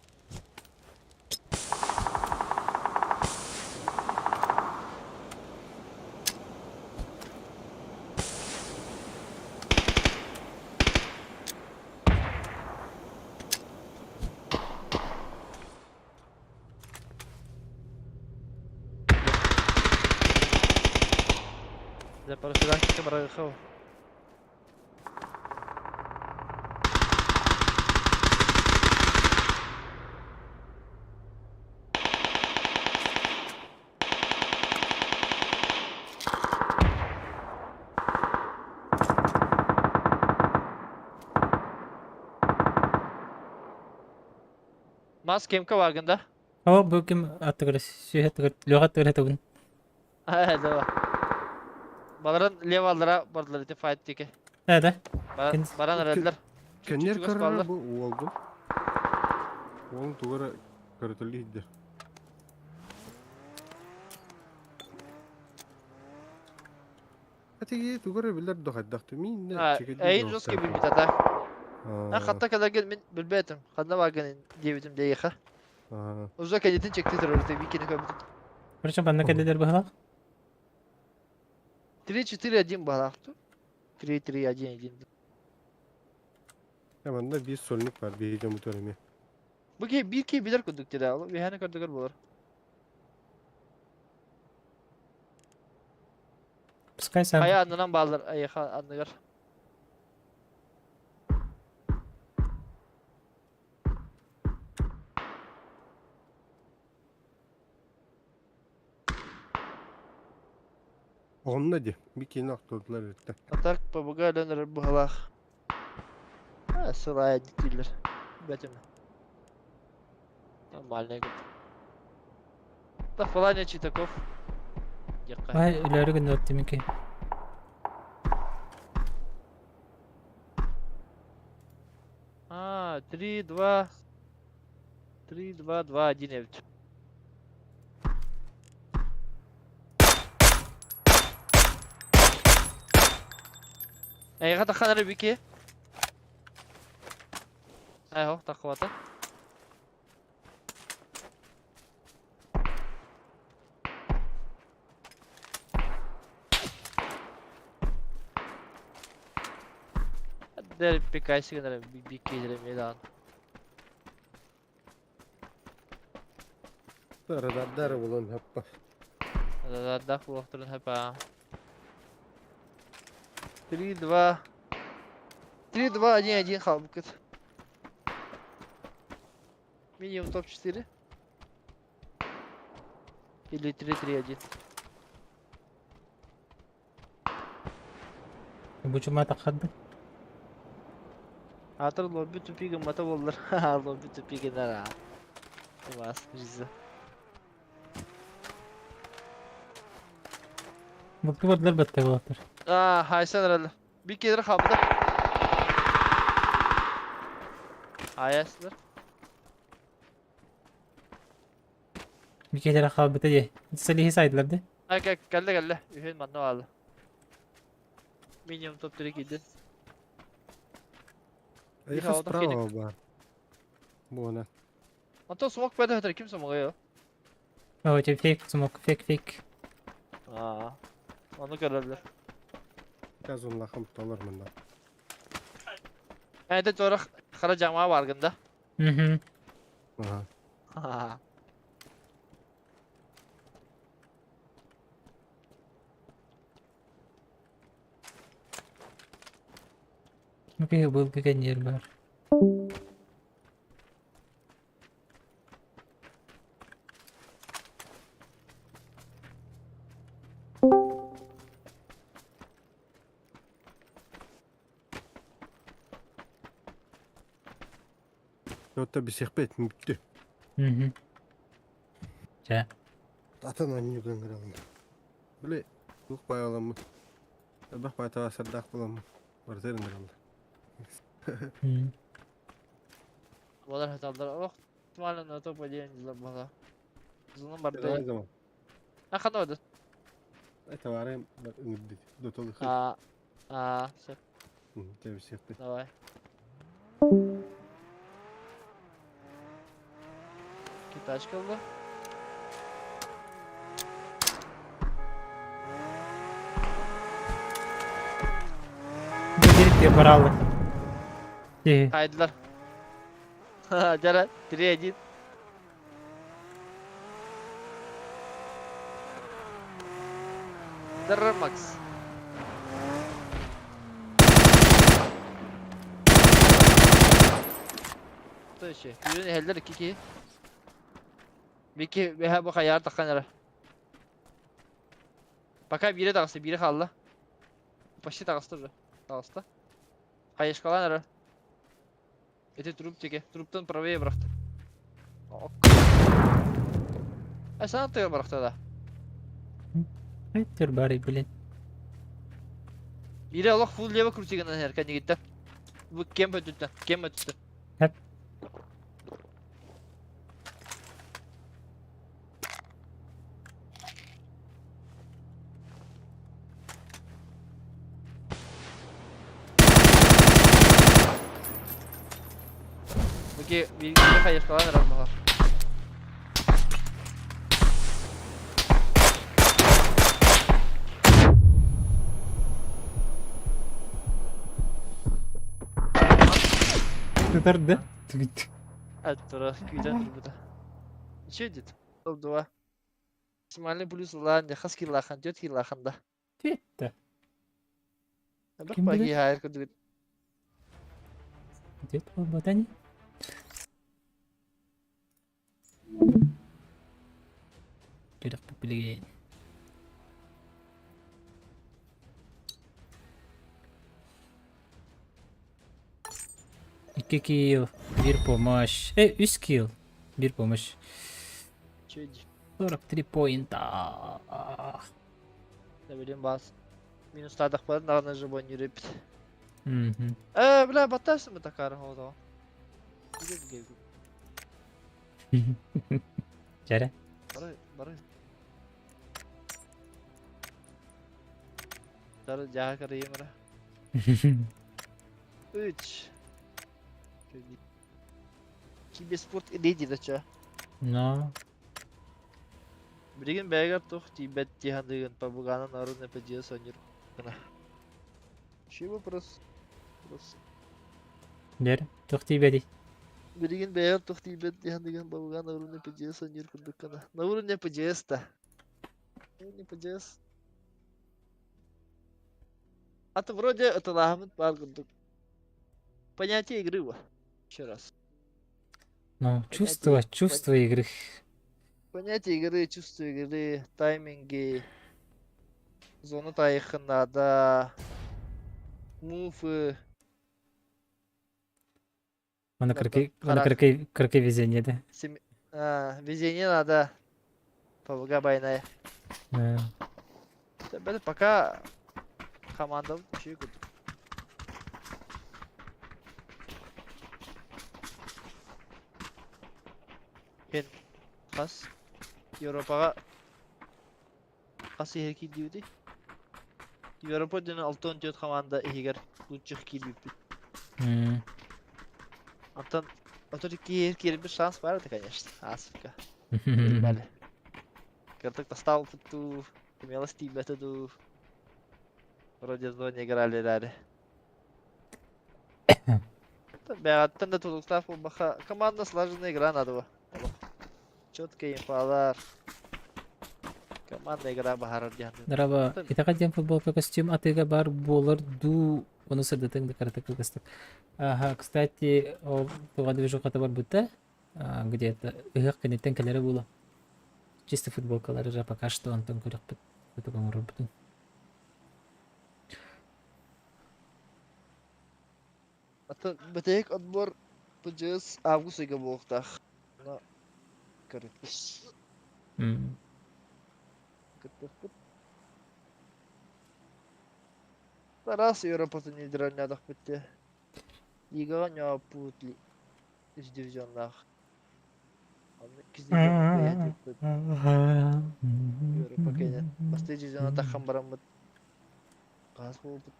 Дьэ, парашютка барыахха. Мас кемка баргын да? О, бу ким аттыгар сүйэ аттыгар лөҕө аттыгар этабын. Аа, да. Баларын лево алдыра бардылар ити файт диэки. Ээ да. Баран эрэллэр. Кэннер Чугас көрөр бааллар. бу уолгун. Уолун тугара көрөтөллүү иһдэ. Атиги тугара билэр дохайдахты мин Эйин жесткий билбит ата. А хатта кэлэргин мин билбэтим. Ханна баргын диэбитим диэйиэхэ. Уже кэннитин чекти турар ити бикини көрбүтүм. Короче, банна кэллилэр быһалаах. 3-4-1 баалаахту. 3-3-1-1. Манна биир сольник бар биһиги дьоммутугар эмиэ. Бу киһи биир киһи билэр курдук дире. Үһэни көрдүгэр буолар. Пускай сам. Хайа аннынан бааллар айыха анныгар. Онно дии, бикини охтуутулар эбиттэр. Атак ПБГ өлөн быһалаах. А, сылая дииллэр. Бэтим. Нормальный год. Да, в плане читаков. Диэххэ. Бай өлөөрү гынна оттимики. А, 3, 2, 3, 2, 2, 1 эбит. Эйиэхэ таххан эрэ бики. Айхо, таххыбата. Дэр пикайсы гынара бикки эмиэ даҕаны. Радар булан хаппа. Радардаах буолуохтарын сөп аа. 3, 2, 3, 2, 1, 1 хаалбыккыт. Минимум топ-4. Или 3, 3, 1. Бу чума таххадды. Аатыр лобби тупик гыммата буоллар. Лобби тупик гынар аа. Тумаас, жиза. Булту бардылар батта буолаттар. Аа, хайсан эрэллэр. Биир киһилэрэ хаалбыта. Айаастылар. Биир киһилэрэ хаалбыта дии. Салиһи сайдылар дии. А, кэллэ кэллэ. Үһүн манна баалла. Минимум топ-3 киирдин. Эйиэхэ Михаил, справа баар. Буона. Онтон смок бэдэ өтөр ким смогой? О, фейк смок, фейк фейк. Аа. Ону көрөллөр. Казунлахым толор мында. Это тоже хара жама баргын да. Угу. Ага. Ну киһи былгы кэнниэр бар. Ота бисехпет мүттү. Угу. Чэ. Атын анньыгын гыралым. Били, тух байаламмыт. Элбэх байтаға сардаах буламмыт. Барытын гыралла. Болар хаталдар. Ох, тумалын ото падение дела была. Зунун Давай барды. zaman. А хана Это варем үңүрдү. Дотолы. А, а, все, Тебисехпет. давай. Китачка была. Бу бараллы. Киһи. Хайдылар. Жара, 3-1. Др, Макс. Кто еще? Юрин хеллер 2-2. Бики бэһэ бу хайаар таххан эрэ. Пока биирэ таҕыста, биирэ хаалла. Почти таҕыста уже. Таҕыста. Хайышкалаан эрэ. Эти труп тике. Труптан правее бырахта. А сана тыгар бырахта да. Өттөр бары, блин. Биирэ олох фул лево крутигынан эр кэннигиттэн. Бу кем өттүттэн, кем өттүттэн. Хэп. Бу биирэ хайышкалаан эрэр баҕар. Тутарды. Аттара күүтэн турбута. Ничего дед. Топ-2. Максимальный плюс ылаан, хас киллахан, 4 киллахан да. Түөттэ. Бak Ким баги билэр? хайыр курдук. Түөт буолбатани. Күрэх билигин. 2 килл, бир помощь. 3 килл, бир помощь. Чё ди? 43 поинта. Не билим бас. Минус тадах бар, наҕана же бон юрепит. Мгм. Бля, баттасың бы такара хода. Жара. Бары, бары. Дары жаха карайым ара. 3. Киберспорт леди да ча. Но. Билигин бэйгэр тух тиийбэт тиһандыгын пабуганан орун эпэдьиэ сонньур гына. Чей вопрос? Вопрос. Дер, тух тиибэди. Билигин бэйгэр тух тиийбэт тиһандыгын пабуган орун эпэдьиэ сонньур курдук гына. На уровне ПДС-то. На уровне ПДС. А то вроде это лагамыт бар курдук. Понятие игры во. Еще раз. Ну, чувство, чувство игры. Понятие игры, чувство игры, тайминги, зона тайхын надо, муфы, Оны Да, кыркы, да, оны характер. кыркы, кыркы везение да. Везение надо, ПВГ байная. Бәлі пока команда вообще good. Мен хас Европаға хас иһэр киирдибитий? Европа диэн 64 команда иһигэр лучших киирбиппит. Антон, а то киир киирбит шанс бар это, конечно. Асыка. Бәле. Кыртык тастал футу, имелось тиибэтэ дуу. Вроде в зоне играли эрээри. Бэҕэттэн да тутулуктаах буолбакка, команда слаженная игра надо было. Четкий инфалар. Команда игра баһарар диэн. Драба, итэҕэл диэн футболка костюм атыыга баар буолар дуу, ону сырдатыҥ да кыратык кылгастык. Ага, кстати, ол туга движухата барбыта, где-то ыһыах кэнниттэн кэлэрэ буолуо. Чисто футболкалары же пока что онтон көрөхпүт, ытык оҥорорбутун. Атын бүтэһик отбор ПДС август ыйга буолуохтаах. Но көрүппүт. Кыттыахпыт. Тараас Европа турнирдара оонньоотохпут дии. Лигаҕа оонньооппут үс дивизионнаах. Онно иккис дивизион кыайа Европа кэнэ. Бастакы дивизиона таххан бараммыт Хаас буолбут.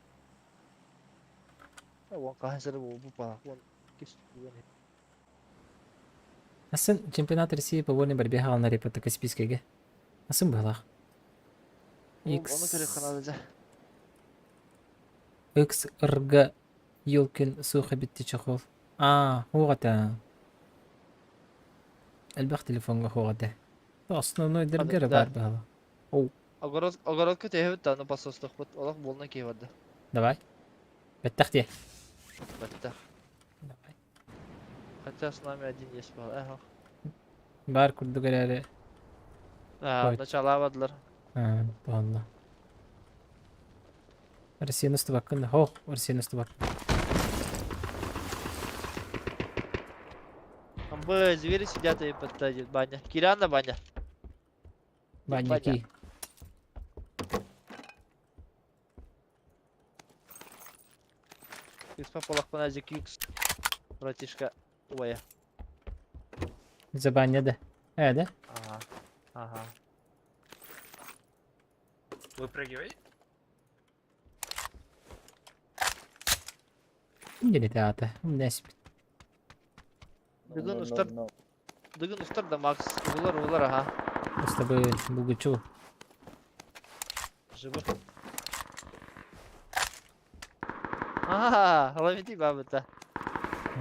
Уон хаһан сэрэ буолбут баҕа. Уон иккис уон Сын чемпионат России по вольной борьбе хаална репорта Каспийскайга. Сын быһалаах. Ону көрүөххэ наада дьэ. X ырга Елкин суох эбитти чехол. Аа, хуох этэ. Элбэх телефоҥҥа хуох этэ. Основной дэргэрэ баар быһалаах. Оу. Огород, огородка түһэбит да, аны посостохпут. Олох буолна киһи барда. Давай. Бэттэх диэ. Бэттэх. Давай. Хотя с нами один есть был. Эх. Бар курдук эрээри. А, начала бардылар. А, туһанна. Россияны устубаккын. Хох, Россияны устубаккын. Там звери сидят и подтадят баня. Кирана баня. Банники. Икс полахпана X. Братишка убайа. Забаня да. Э, да? Ага. Ага. Выпрыгивай. Диэн аата. Умнэспит. Дыгын устар Дыгын устар да Макс. Улар улар аха. С тобой Бугачу. Живых. Аа, ловите бабыта.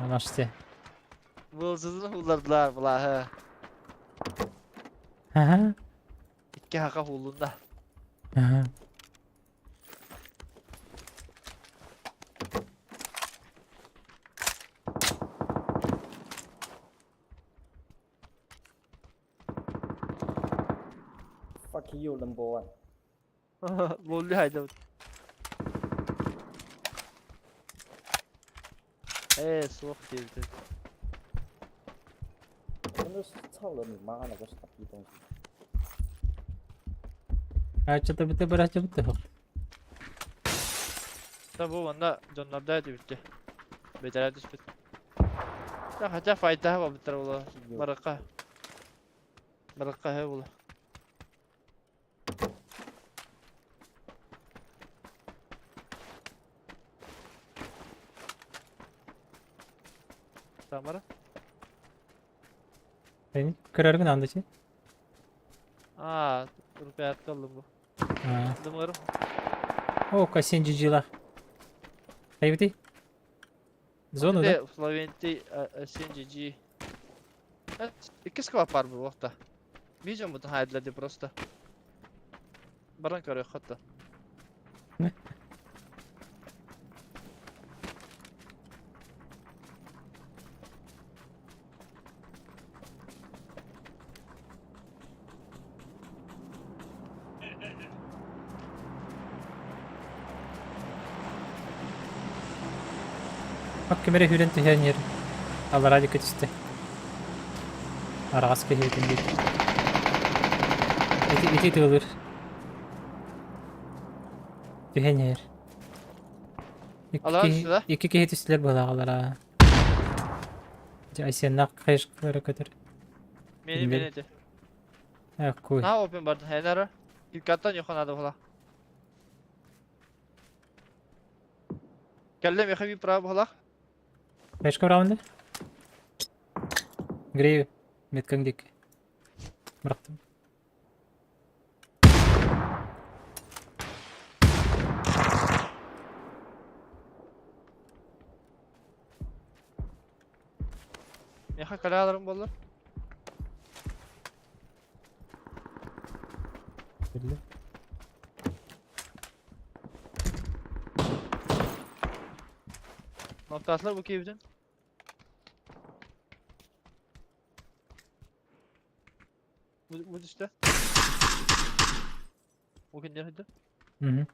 Наште. Былсызын улардылар былаһы. Ага. Икки хака хуллунда. Ага. Fuck you, number one. Lolli hayda. Ээ, суох диэбитэ. 真的是操了你妈了个傻逼东西！ Аччата бүтэ барача бүтэ. Та бу манна дьоннордоо түбүттэ. Бэтэрээ түспүт. Та хотя файтаһа барбыттар буолуо. Барыкка. Барыкка үһү буолуо. Тамара? Beni көрөргүн андычы. Аа, рупиатка ыллым бу. Дымырым. О, Касин GG-лах. Хайбытый? Зону, да? Флавенти SNGG. Иккис клапар бу уохта. Видео бутун хайдла просто. Баран көрө хотта. Ак кимэрэ сүүрэн түһэн иһэр. Аллараа диэки түстэ. Араҕас киһитин диэки. Ити ити тыалыыр. Түһэн иһэр. Икки Аллараа киһи түстэ да? икки киһи түстүлэр быһалаах Дьэ Айсеннаах хайышкалара көтөр. Мени Билбэт. мени ити. Аккуй. Наһаа опен бардын хайнара. Иккаттан йохан надо була. Кэллэ миэхэ биир право буолах. Хайышка раунда? Грею. Меткаҥ диэки. Бырахтым. Миэхэ кэлэ буоллар. Биллэ. Ноктаатылар бу киһибитин. Бу түстэ. Бу кинилэр сылдьар. Мгм.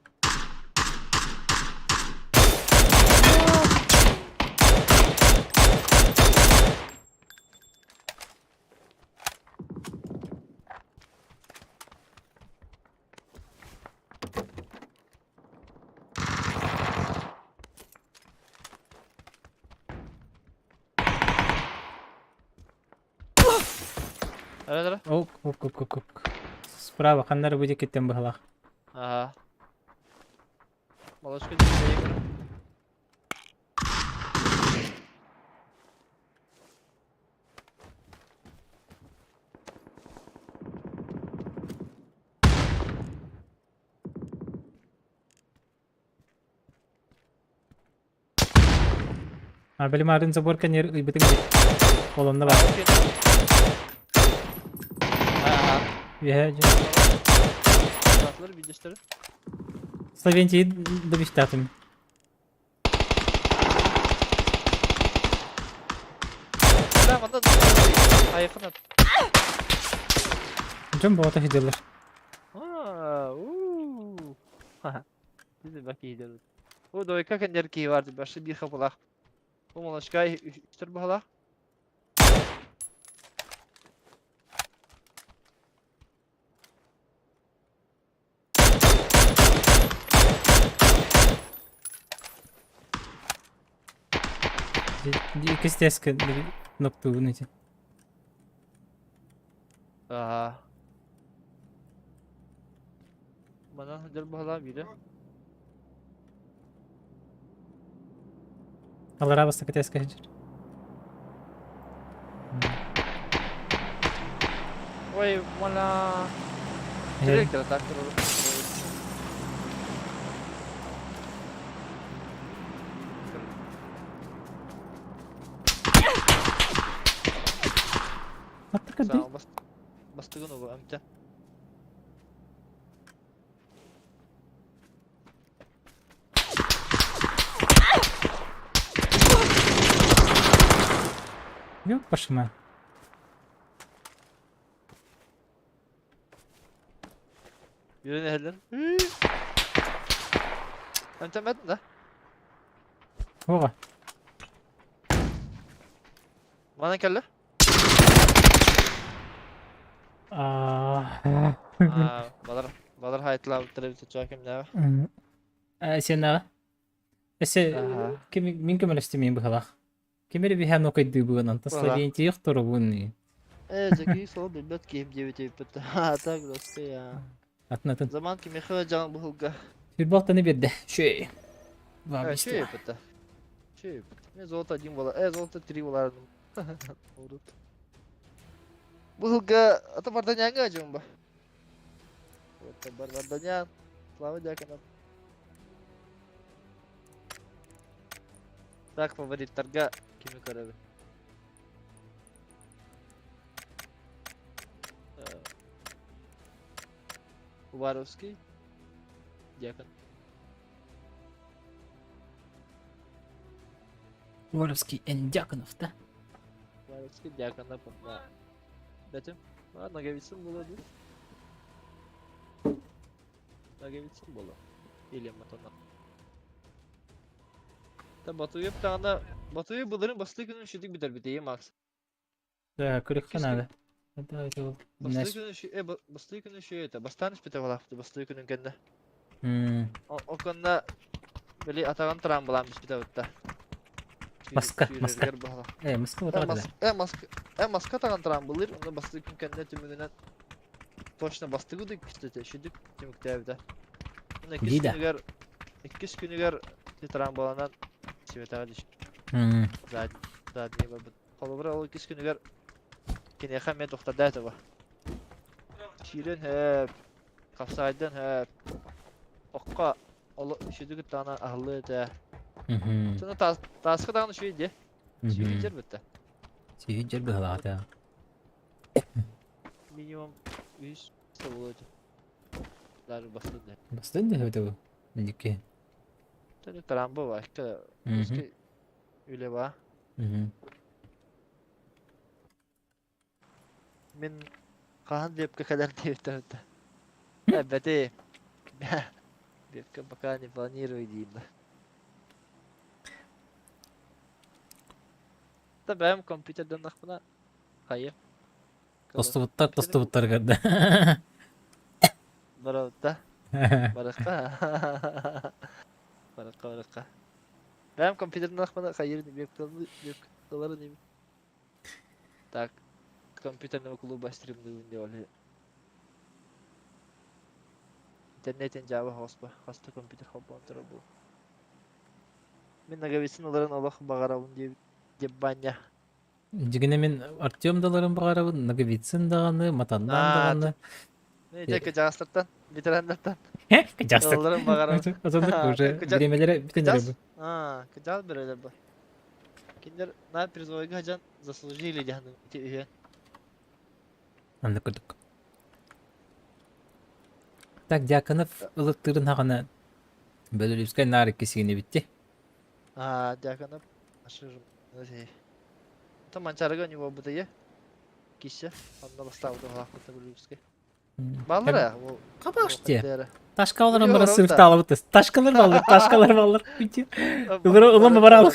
Эрэ эрэ. Ок, ок, ок, ок, ок. Справа ханна эрэ бу диэкиттэн быһалаах. Аха. Молочка диэки. А били марын забор кэннигэр ыйбытыҥ дии. Ол онно баар. Аха. Үөһэ дьэ. Атлар видеостары. Словентий добиштаатым. Да, манна айыкын ат. Дьон боҕото сылдьаллар. Аа, уу. Бизи баки иделбит. Бу дойка кэннэр киһи бар башы биир хапылах. Бу молочка үстөр баһалах. Иккис теска ноктугун ити. Аа. Манан сылдьар баһалаах биирэ. Аллараа бастакы теска сылдьар. Ой, мала. Директор так Бастыгын угу эмте. Ёп, пошла. Yürü nehirler. Эмтэммэтин да? Оҕо. Манан кэллэ? Аа. Аа, балар балар хайтлаабыттар эбит оччоҕо кимнээҕэ. Сиэннээҕэ. Өссө Аха. ким мин көмөлөстүм мин быһалаах. Ким эрэ биһээн окойдуубун, онтон Быһалаах. Словентия торубун. Э, Жаки сол билбэт киһим диэбит эбиппит. А так просто Атын атын. Заман кимиэхэ дьаҥ быһылга. Футболтаны биэрдэ. Шөй. Э, шөй эппитэ. Шөй эппит. Мен золото один буола. Э, золото три буолардым. Урут. Быһылга ата Варданяҥҥа дьон ба. Вот бар Варданян. Слава Дьяконов. Так, фавориттарга кими көрөбүн? Э, Уваровский. Дьякон. Уваровский Н. Дьяконов, да? Уваровский Дьяконов да. Бэтим. А, Ноговицын буолуо дуу? Ноговицын буолуо. Или Матонов. Та Батуев даҕаны Батуев былырын бастыы күнүн үчүгдүк бүтэрбит Макс. Да, көрүөххэ Иккис наада. Это это вот Бастыы күнүн э бастыы күнүн үчүгэй этэ. Бастаан испитэ балаахпыт бастыы күнүн кэннэ. Оконна били атаҕын трамбалаан бүспүтэ бытта. Маска, маска. Сүүрэригэр баһала. Э, маска Э, вот мас э, маска э, маска атаҕын трамбалыыр, онно бастыы күн кэннэ түмүгүнэн точно бастыгы да иккис шүдүк түмүктээбитэ. Онно иккис Дида. күнүгэр иккис күнүгэр трамбаланан сибэтэҕэ түс задний барбыт. Холобура ол иккис күнүгэр киниэхэ эмиэ тохтарда этэ бу. Сүүрэн хөп, хапсаайдан хөп. Окко ол шүдүк даҕаны аһыллыы этэ. Соно тааска даҕаны үчүгэй дии. Сүүрүнчэр бүтэ. Сүүһүн дьэр быһалаата. Минимум үс сыл Даже бастын да. Бастын да өтө бу. Миникки. Таны тарамбы башка. Үлэ ба. Мин хаһан вебка кэлэр диэбиттэр да. Эбэти. Вебка пока не планирую диим да. Да бэйэм компьютерданнахпына хайы. Тостубуттар тостубуттар көрдө. Барабыта. Барыкка. Барыкка барыкка. Бэйэм компьютерданнахпына хайыр вебкаларын им. Так, компьютерного клуба стримнуун диэли. Интернетин Java хоспа, хаста компьютер холбоон турар бу. Мин Ноговицын ыларын олох баҕарабын диэбит диэп Баня. Дьигинэ мин Артем даларын баҕарабын, Ноговицын даҕаны, Матаннан даҕаны. Ити кыдьаастартан, ветераннартан. Кыдьаастар. Ылларын баҕарабын. Азаннык уже бириэмэлэрэ бүтэн эрэ бу. Аа, кыдьаас бөрөлөр бу. Кинилэр на призовойга дьон заслужили диэн ити үһүөн. Аннык курдук. Так, Дьяконов ылыттыырын хаҕана Белорусскай наар икки сигини битти. А, Дьяконов Там Манчарыга у него бытые. Кисе. Онно бастаабыт оһоохпут Белорусскай. Баллара ол. Хабаште. Ташкалар бара сырыктаалабыт. Ташкалар баллар, ташкалар баллар. Ылыр ылама баралык.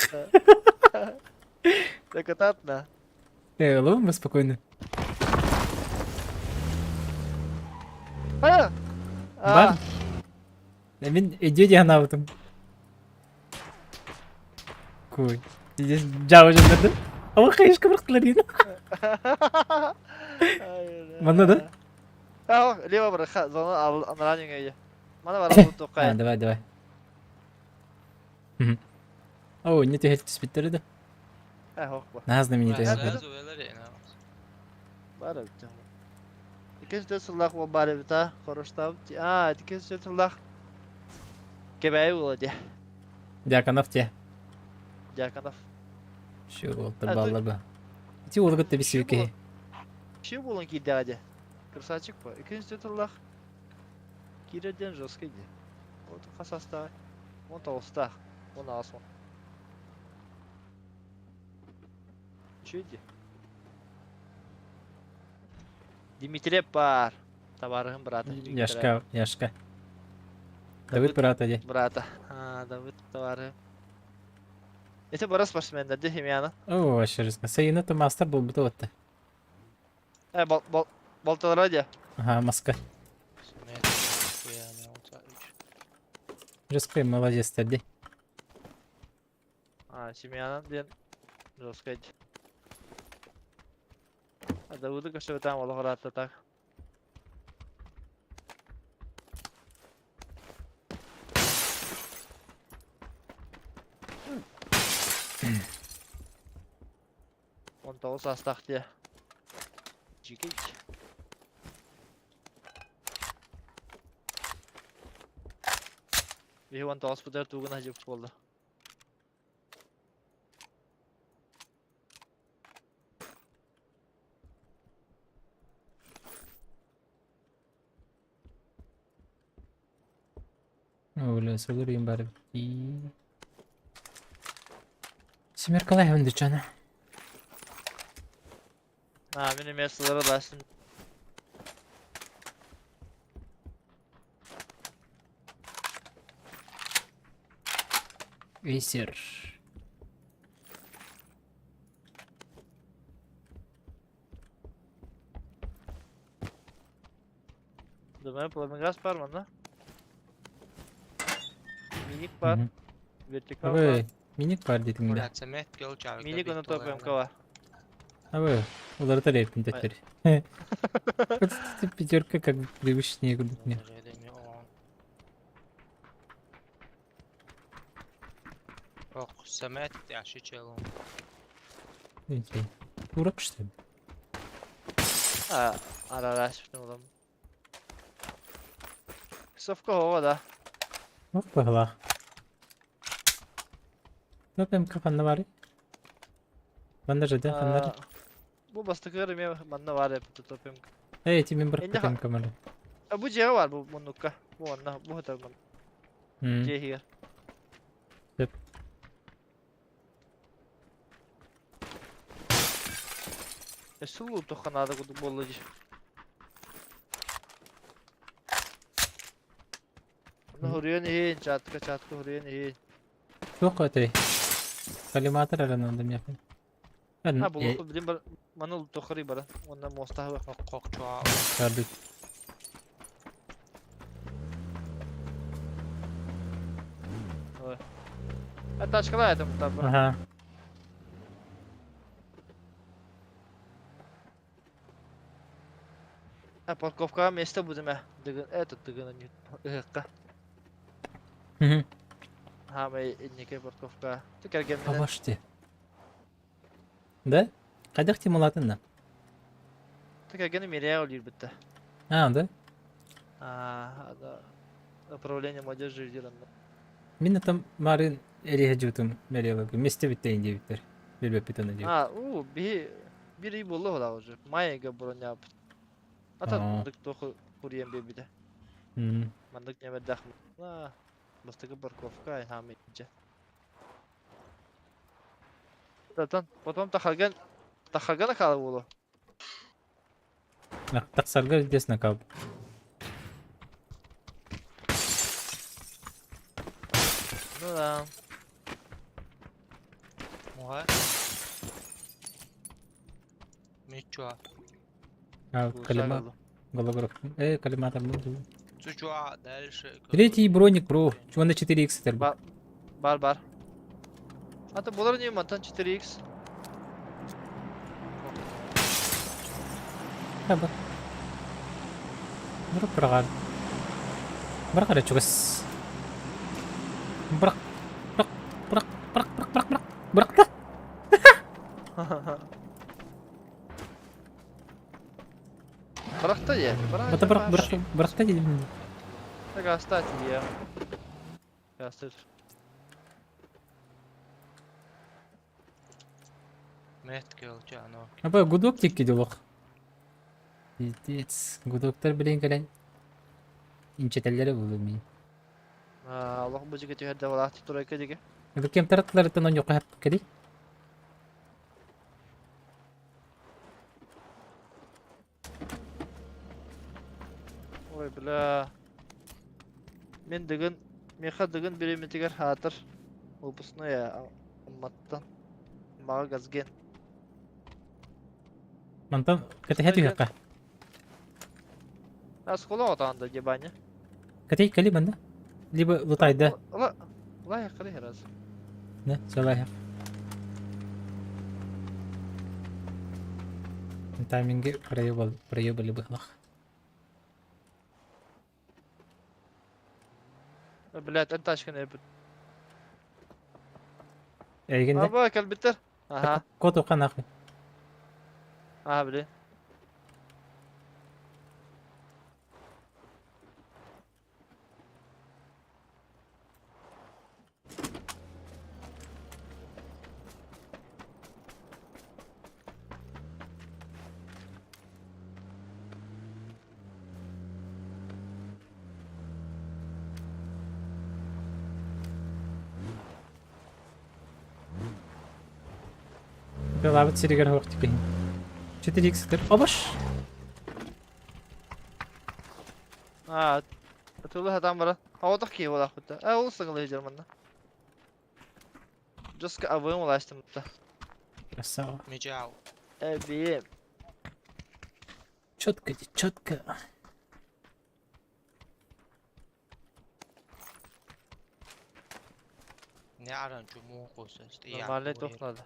Так этапно. Э, ылым мы спокойно. А! Бар. Мин өйдүө диэн анаабытым. Куй. Здесь жаба жандырды. Ама хайышка бырахтылар диэн. Манна да? А, лево быраха, зона анараа нөҥөйө. Мана баран туттуохха. А, давай, давай. О, не түһэл түспүттэрэ да. Наһаа знаменитый. Бар эбит. Иккис сыллаах уол баар эбит а, хороштаабыт. Аа, иккис сыллаах Кэбээйи уола дии. Дьяконов те. Дьяконов. Şu уолтар бааллар ба. Ити уолу кытта билсибит киһи. Ши буолан киирдэҕэ дии. Красавчик по. Иккис сыллаах киирэр диэн жесткий дии. Вот хас астаах? 19-таах. 18 он. Үчүгэй дии. Дмитриев баар. Табаарыһым брата. Яшка, Яшка. Давыд брата дии. Брата. А, Давыд табаарыһым. Ити бара спортсменнар дии химияны. О, вообще жестко. Сайына то мастер буолбута уотта. Э, бол, бол, болталара дии. Ага, маска. Жесткой молодец дии. А, Семьянан диэн жесткай. А Давыды көрсөбөтөм олох ыраатта так. 19 саастаах дии. Дьикий. Биһи 19 бутар тугун ажып буолла. Бля, сылырыйым бар эбит. Семеркалай хүндүчана. А, мин эмиэ сылары ластым. Весер. Думаю, пламегаз бар манна. Миник бар, вертикал бар. Абы, миник бар дейтиң да. Миник оны топ МК бар. Абы, уларытар эркин төттөр. Пятерка как бы привычнее курдук мне. Урок что ли? А, арарашпын улам. Совка ова да. Ох, быһылаах. Топ МК ханна баарый? Манна же да, ханна? Бу бастакы эмиэ манна баар эбит топим. Эй, эти мен бырахпытым көмөлө. Бу дьиэҕэ баар бу муннукка. Бу манна бу сытар мун. Дьиэ иһигэр. Сөп. Өссө луутуохха наада курдук буолла дии. Онно хоруйан иһин, чатка чатка хоруйан иһин. Туох этэй? Коллиматор эрэ наада миэхэ. А, булуохпут билин бар маны лутуоххарый баран. Уонна муостаһы Кокчуа. Көрдүк. Ой. А тачкалаа этим там. Ага. А парковкаҕа миэстэ будем э. Дыгын этот дыгын ыһыкка. Хаамай инники парковка. Ты кэргэмминэн. Обожди. Да? Хайдах Тимулатынна? Ты кэргэни мириэ олиирбитте. А, да? А, да. Управление молодежи диранна. Мин там марын эриһэ жутум мэрилага месте биттейин диэбиттэр. Билбэппит оны диэбит. А, у, биһи бир ый буолла хода уже. Майга броняпыт. Ата мандык тоху куриен биэрбитэ. Мандык нэмэрдээх бастакы парковка хаамый дьэ. Потом, потом тахарган тахарган хаала буолуо. Тахсарга здесь накал. Ну да. Муха. Мичуа. А, коллима... Голограф. Коллиматор был. Чучуа, дальше. Третий броник, бро. Чего на 4х это? Бар, бар, бар. А то булар не мантан 4х. Таба. Бырак бырагар. Бырак эрэ чугас. Бырак. Бырак. Бырак. Бырак. Бырак. Бырак. Бырак. Быракта. Бырахта дии. Бата бырак бырак бырахта дии. Так оставь я. Оставь. Аба гудок тикки дулук. Пиздец. Гудоктар билин кэлэн инчэтэллэрэ буолуо мин. Олох бу дьигэ түһэрдэ балаахты турайка дигэ. Бу кем тараттыларыттан онньуохха кэлий. Ой, бля. Мин Дыгын, миэхэ Дыгын бириэмэтигэр аатыр выпускной Амматтан Аммаҕа Газген. Мантан кэтэһэ түһүөххэ. Оскуола отаан да дебаня. Кэтей кэли манна. Либо лутайда. Лайх кали раз. Не, все лайх. Тайминги проебал, проебали быһлах. Блядь, эн тачканы эпит. Эйгин да? Аба, кэлбиттэр. Аха. Кот уха нахуй. Аха, блин. Тылаабыт сиригэр оһох тикиһин. 4x Обаш! Аа, тылы хатаан баран. Оҕотох киһи буолаахпыт да. Ээ, олус саҥалыы сылдьар манна. Жестко абыым улаастым да. Красава. Мечау. Эбиим. Четко, четко. Нормальный туох надо.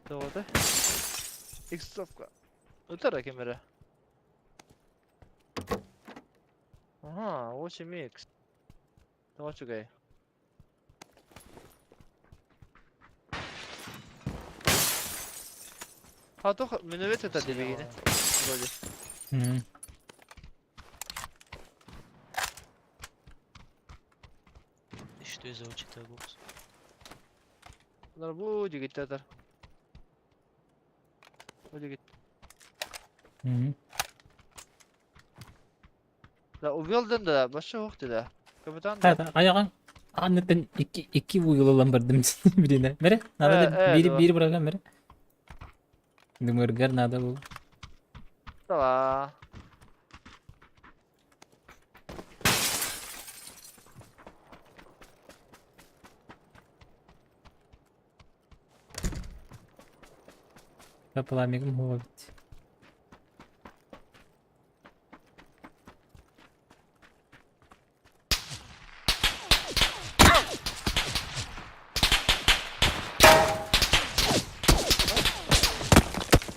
Тоҕото? Иксовка. Ытара ким эрэ. Ага, 8 икс. Тоҕо үчүгэй. А туох миновет это дебигини. Вроде. Что за учитель бокс? Бу дигиттер. Билигит. Мгм. Да, убил да, вообще ух ты да. Капитан да. Айаҕын анныттан икки икки уйулалан бардым билинэ. Бere, надо да биир биир быраган бere. Дымыргар надо был. Давай. Пламегым хуобит.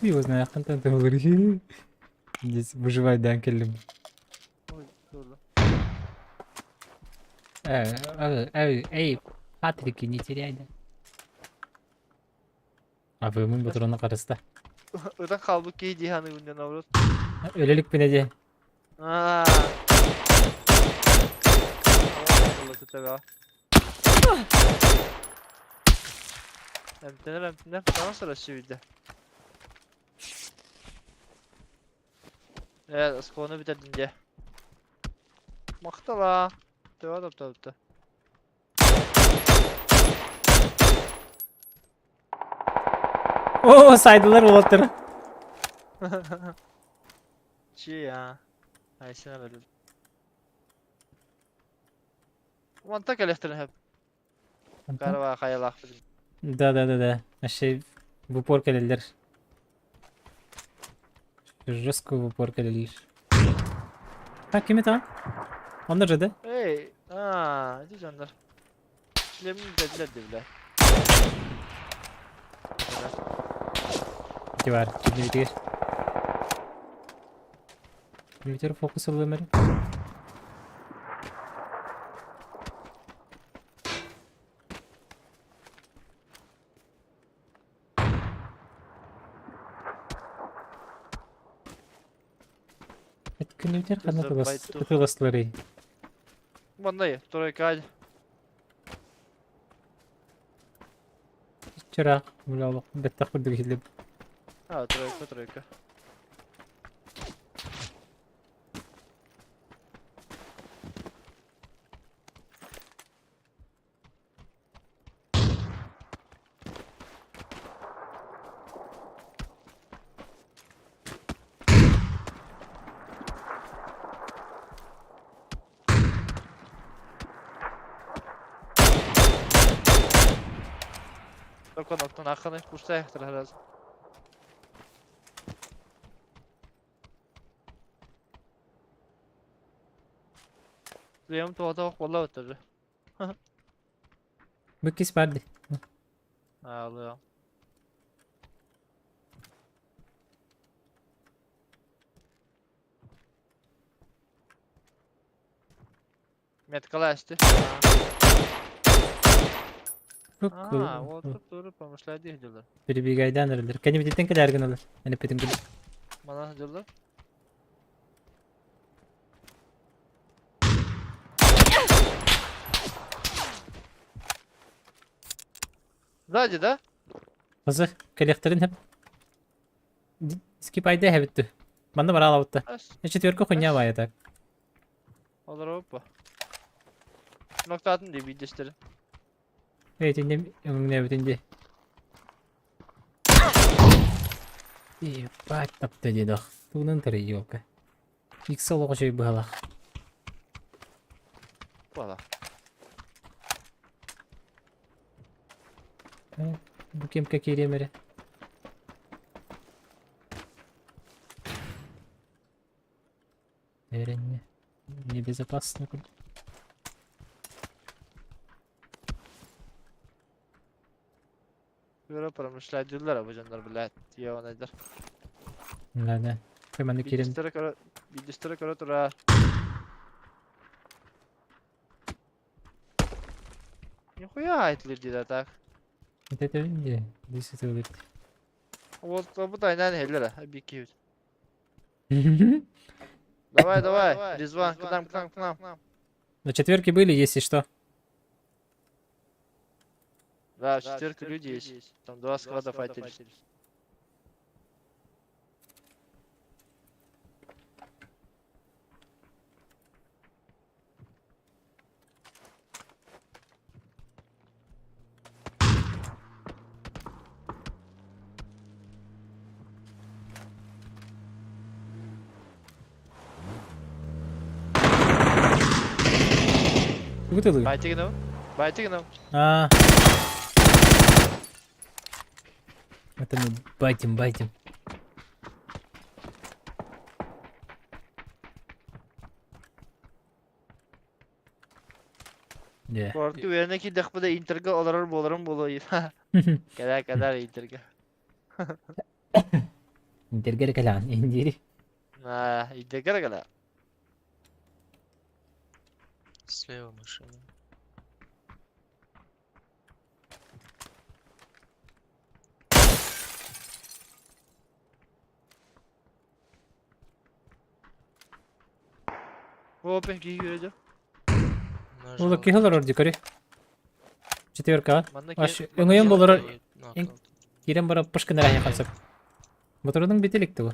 Его знаю, контент Здесь выживать да кэллим. Эй, эй, эй, Патрики, не теряй, да. А вы мы патрона карыста. Ытан хаалбыт киһи дии саныыбын диэн наоборот. Өлөлүк пинеде. Аа. Эмтэнэр эмтэнэр таҥас эрэ сүүйдэ. Ээ, оскуоланы бүтэрдим дьэ. Махтала. Төбө таптаабыта. О, сайдылар уолаттар. Чи а. Айсена бэлил. Манта кэлэхтэрин хөп. Карва хайалаах билим. Да, да, да, да. Вообще в упор кэлэллэр. Жестко в упор кэлэллэр. Так, ким это? Онно же, да? Эй, аа, ити дьоннор. Шлемин бүтэрдилэр дии Ити бар, кинибитигэр. Кинибитигэр фокус ыллым эрэ. Күнүбүтэр ханна ытыластыларый? Манна тройка. Вчера гулял, бэттэх курдук иһиллиб. А, тройка, тройка. Оттон аханы курсайхтар раз. Лем туата болла өтөрү. Бүккис барды. Аалыа. Меткаласты. Аа, вот тут помышляйды дилер. Перебегайдан эрэлэр. Кэнибититтэн кэлээргин олар. Эн эппитин курдук. Мана дилер. Сзади, да? Хазы кэлиэхтэрин хэп. Скипайды хэбиттү. Манна бараалабытта. Четверка хуйня баайа так. Олар опа. Ноктатын дии биирдэстэрин. Эй, өҥнөөбүтүн дии. Ебать тапта дедох. Тугунан тарый елка. Икс олоҕо чөй быһалах. Бала. Бу кемке киириэм эрэ. Эрэннэ. Небезопасно. Göre промышляйдылар бу дьоннор блядь. Ебаныйдар. Да, да. Манна киирэн. Биирдэстэрэ көрө биирдэстэрэ көрө турар. Нихуя айтылыр диде так. Это дии. Дии Вот бу тайнан хеллер бики. Давай, давай, Резван, к нам, к нам, к нам. На четверке были, если что. Да, четверка люди есть. Там два склада файтились. Тугу тылыгын? Байтыгыным. Байтыгыным. А. Это мы байтим, байтим. Дьэ. Куоракка үөрэнэ киирдэхпинэ Интерга олорор буоларым буолуо. Кэлээ кэлээр Интерга. Интергэ эрэ кэлэҕин, индири. Аа, Интерга эрэ кэлээ. Слева машина. Опен киһи үөрэ Ол киһи олорор дикари. Четверка. Манна Аш киһи өҥөйөн болорор Нокаут. киирэн баран пышкын эрэ хансап. Моторунуң бите илик бу.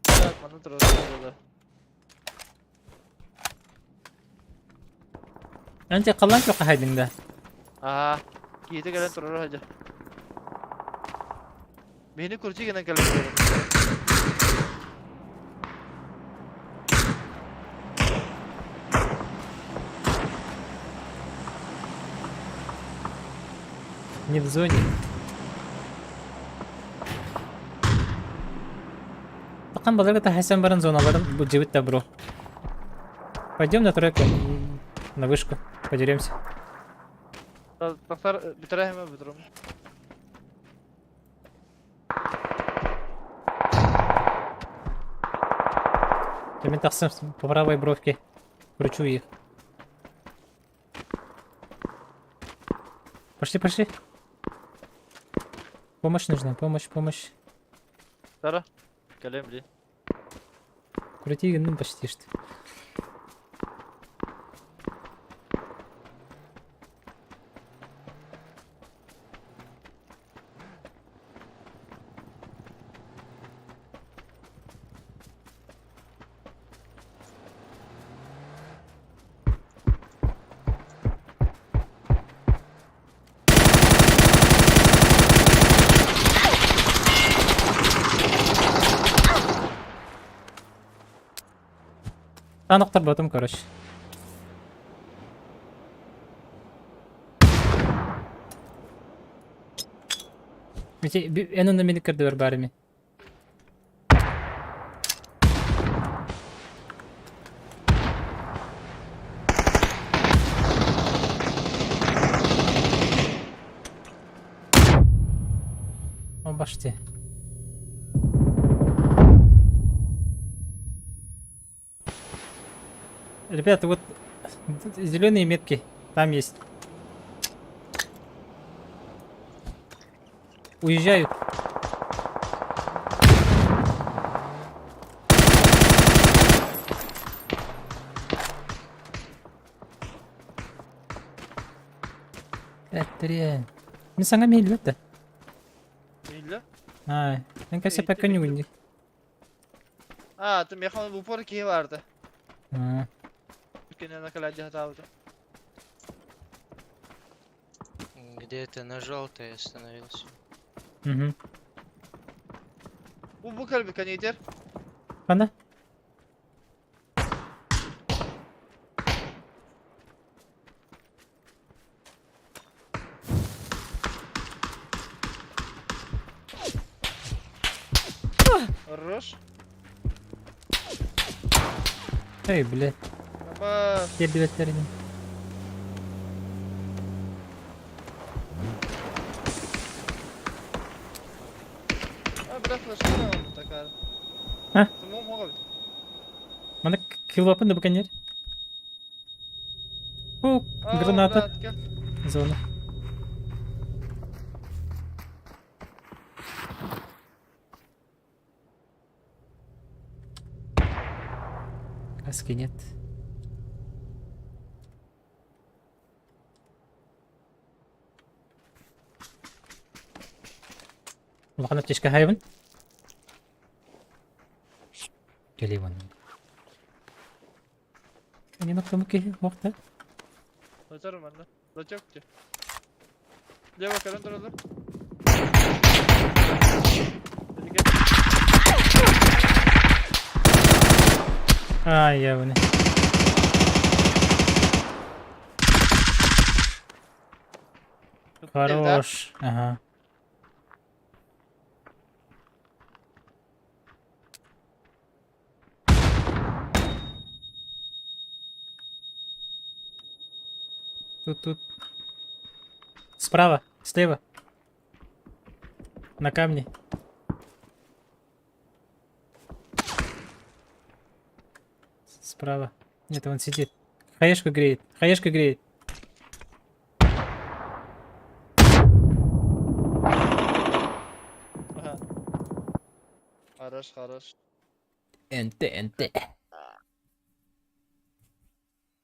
Так, манна турар дьыала. Анча халлаан күөххэ хайдыҥ да. Аа, киһитэ кэлэн турар сылдьар. Миһини курдьук гынан кэлэн турар. Не в зоне. Тахан баларга тахайсан баран зоналарын бу жибит да бро. Пойдем на тройку, на вышку, подеремся. Тахсар бүтэрэ бүтэрем. Мен тахсам по правой бровке. Кручу их. Пошли, пошли. Помощь нужна, помощь, помощь. Тара. Кэлем били. Крути, ну почти что. Таан охторботум, короче. Ити эн онно мени көрдүбэр баар ими. О, башти. Ребята, вот зеленые метки там есть. Уезжают. Эттериэн. Мин саҥа мииллибэт да. Мииллэ? Ай, эн кэсэпэккэ ньугунни. Аа, ты механ в упор киһи баарда. Кинена кэлэ хатаабыта. Где ты на желтой остановился? Угу. Бу бу кэлбит канитер. Ханна? Хорош. Эй, блядь. Аба. Тиэрдибэттэр ини. А, бля, флешка такая. А? Самому могут. Маны килопын да буканер. О, граната. Зона. Каски нет. Улахан аптечка хайбын. Кэлиибин. Они кымы уақта. Лачар манна. Лачок те. Лево кэлэн тураллар. Ай, явно. Хорош. Ага. Тут, тут. Справа, слева. На камне. Справа. Нет, он сидит. Хаешку греет. Хаешку греет. Ага. Хорош, хорош. НТ, НТ.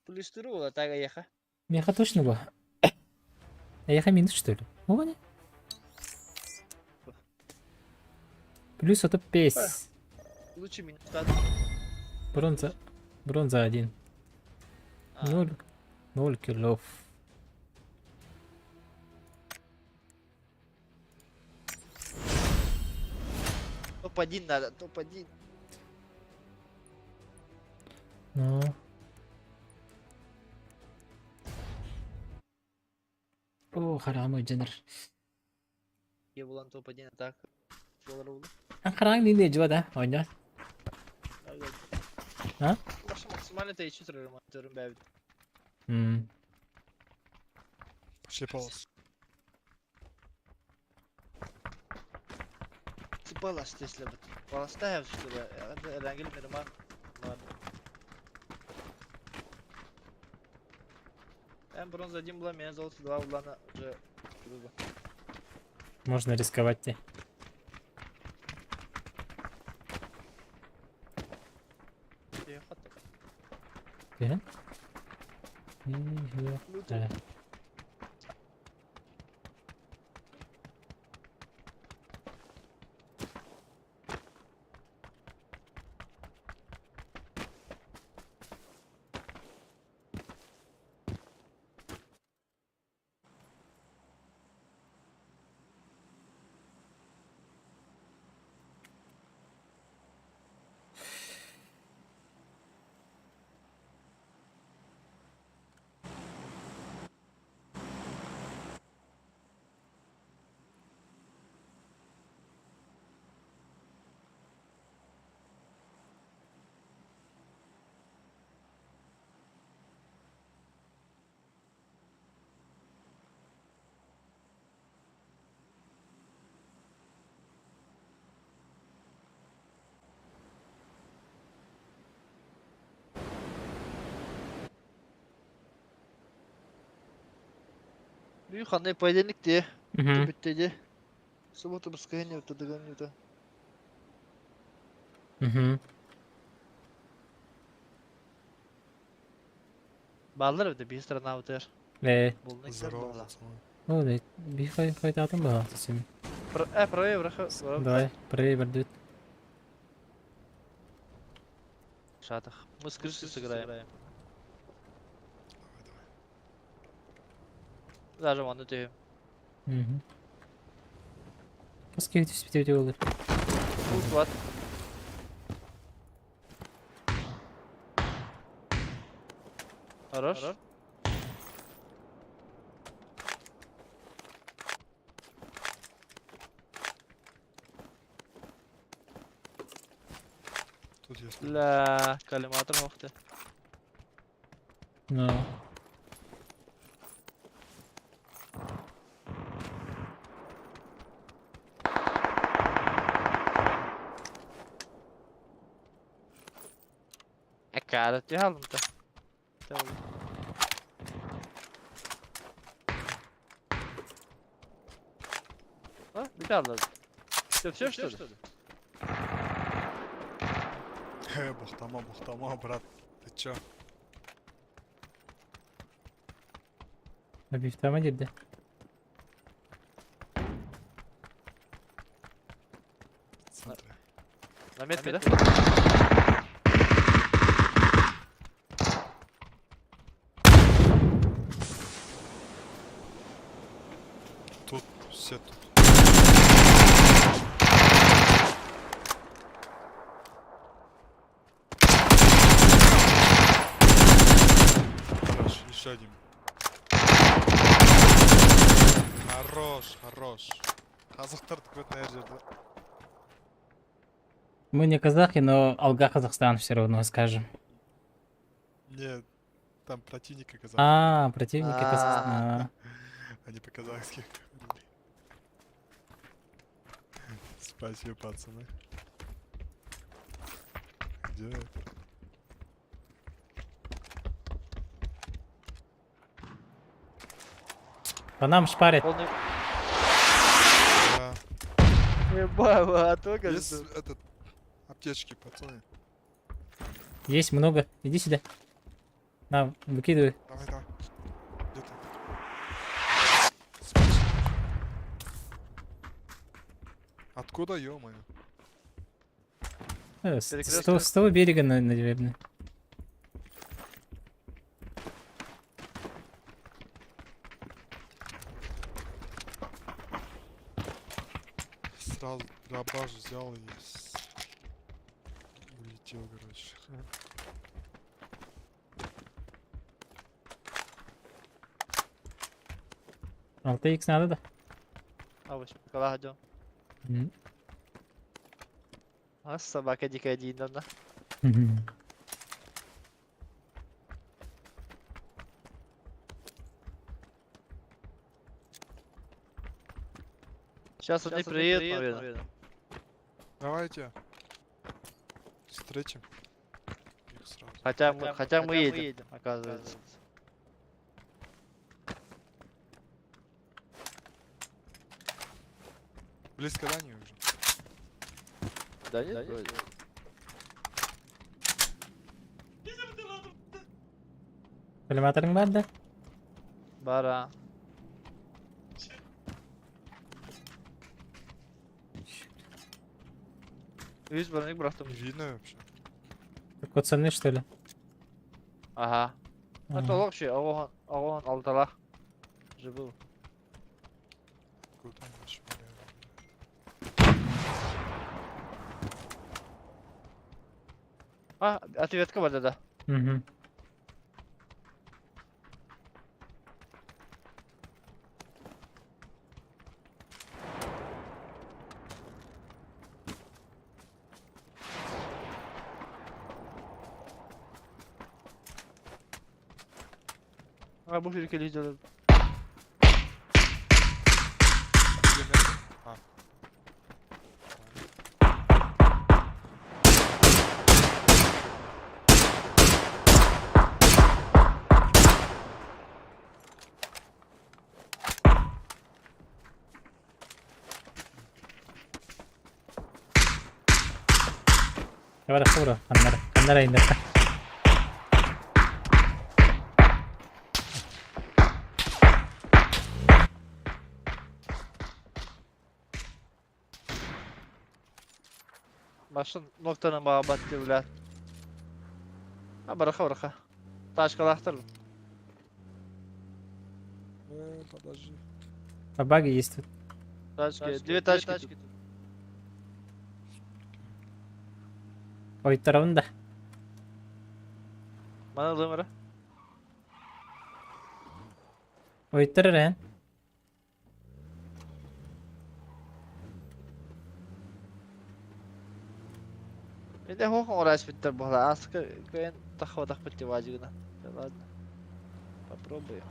Плюс туру, так еха. Меха точно было. А еха минус, что ли? Вон. Плюс это пес. Лучше минус. Бронза. Бронза один. Ноль. Ноль киллов. Топ-1 надо, топ-1. Ну. О, харамы дженер. Я булан топ-1 так. Харам не не да, ойна. А? Баша максимально ты турым бәбит. Пошли полос. Балас если бы. Баласта что ли? Рангел мирма. Ладно. Бронза 1 была, меня золото 2 была уже. Можно рисковать те. Да. Büyük anne paydenlik diye. Bitti. Субботу воскресенье то. Угу. Баллар öde bir страна өтер. Здорово, О, би хай хайтатын ба сен. Правее, браха. Давай, правее бардут. Шатах. Мы с крыши сыграем. Давай, давай. Даже вон ты. Угу. Пускай түспүтө болду. Тут вот. Хорош. Тут есть. Ля, коллиматор мохты. Ну. Cara, ты халым-то. А, биталла. Все, все, что ли? Бухтама, бухтама, брат. Ты чё? Бифтама деді. В центре. На метке, да? Тут, все тут. Еще один. Хорош, хорош. Қазақтарды көп мына жерде. Мы не казахи, но Алга Казахстан все равно скажем. Не, там противники казахи. А, противники А. Казахстана. Они по-казахски говорили. Спасибо, пацаны. Где это? По нам шпарят. Полный... Да. Ебало, а то, Есть кажется. этот аптечки, пацаны. Есть много. Иди сюда. На, выкидывай. Давай, давай. Где ты? Спасибо. Откуда, ё-моё? С того берега, наверное. Сразу дробаш взял и улетел, короче. 6 надо, да? А, вот, кала М. А собака дикая дина. Мгм. Сейчас они приедут, наверное. Давайте. Встретим. Их сразу. Хотя мы едем, оказывается. Близко да, они уже? Да нет, вроде. Коллиматорың бар да? Бара. Yüz броник bıraktım. Не видно вообще. Пацаны, что ли? Ага. Ага. Это лучше, огонь, алтала. Же был. Откуда они шмаляют? А, ответка вот да. Мгм. А, bu ülkeli izledim. Где мясо? А. Давай, хура, каннара, каннара инде. Başın noktanın bağı battı bile. Ha bıraka bıraka. Taş kalahtır. Подожди. А баги есть тут. Тачки, две тачки. тут. Ой, тарауында. Bana alayım ara. Ой, тарарен. Bir de hoş uğraş bitti bu hala. Askı köyün takva tak bitti vacigına. Ладно. Попробую.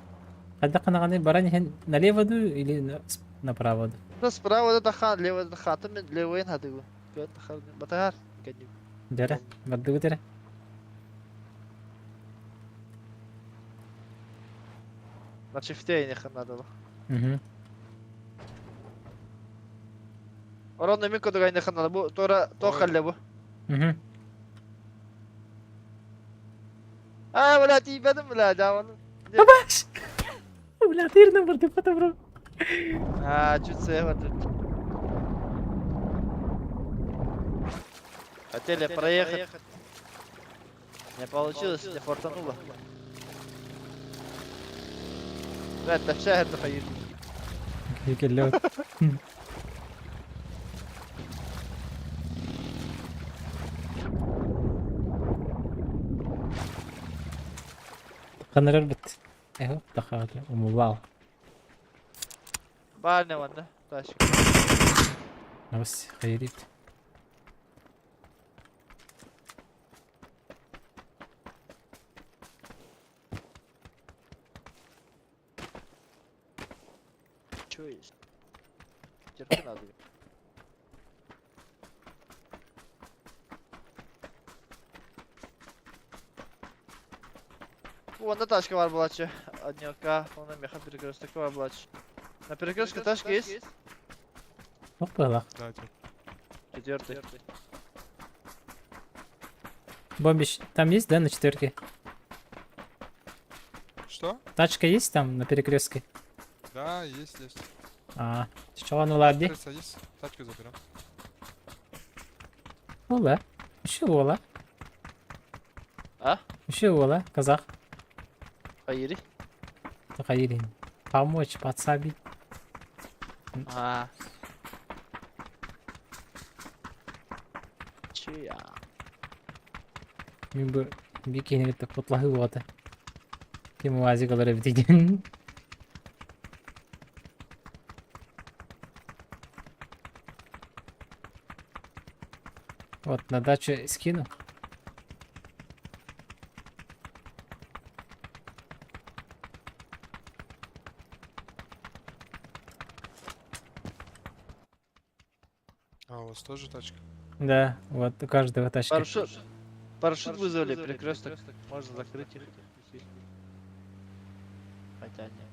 Хадда канаганы баран хен налево ду или направо ду? Да справа да тахан, лево да хатым мен левойын хатыгу. Кöyün тахан батар. Кәдим. Дәрә, барды дәрә. На шифте не ханадало. Угу. Орон мен кодуга не ханадало. Бу тора то халле бу. Угу. А, блядь, ебадым, блядь, а он. Бабаш! Бля, тырны барды фото А, чуть слева тут. Хотели проехать. Не получилось, не фортануло. Блядь, да вся это поедет. Келле. Канарар бит. Эхо, тахаата, умывал. Баар не манна, тачка. Бас, хайрит. Чё есть? Терпи надо. Вон тачка бар булачы. Однёка, он меха перекресток бар булачы. На перекрестке тачка есть? Опа, Да, типа. Четвертый. Бомбич, там есть, да, на четверке? Что? Тачка есть там на перекрестке? Да, есть, есть. А, чего ну ладно. Теперь садись, тачку заберем. Ола. Еще ола. А? Еще ола, казах. Хаири? Хайрин. Помочь, подсобить. А. Чия. Мин бу бикини кытта кутлаһыы буолта. Ким уазик ылар эбит диэн. Вот на дачу скину. А, у вас тоже тачка? Да, вот у каждого тачка. Парашют. Парашют вызвали, перекресток. Можно закрыть их. Хотя нет.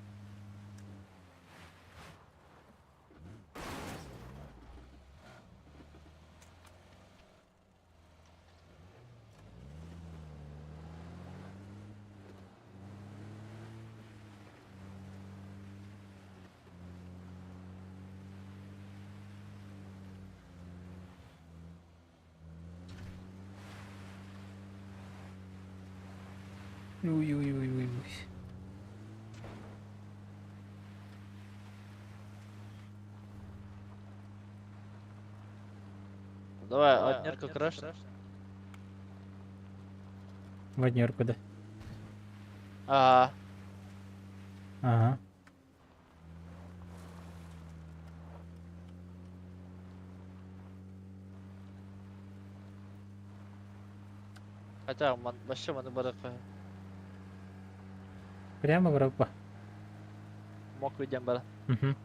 Уй-уй-уй-уй-уй. Давай, однерка краш. В однерку, да. А, Ага. хотя ман, вообще маны баракка. Прямо в руку. Мог виден бара. Угу.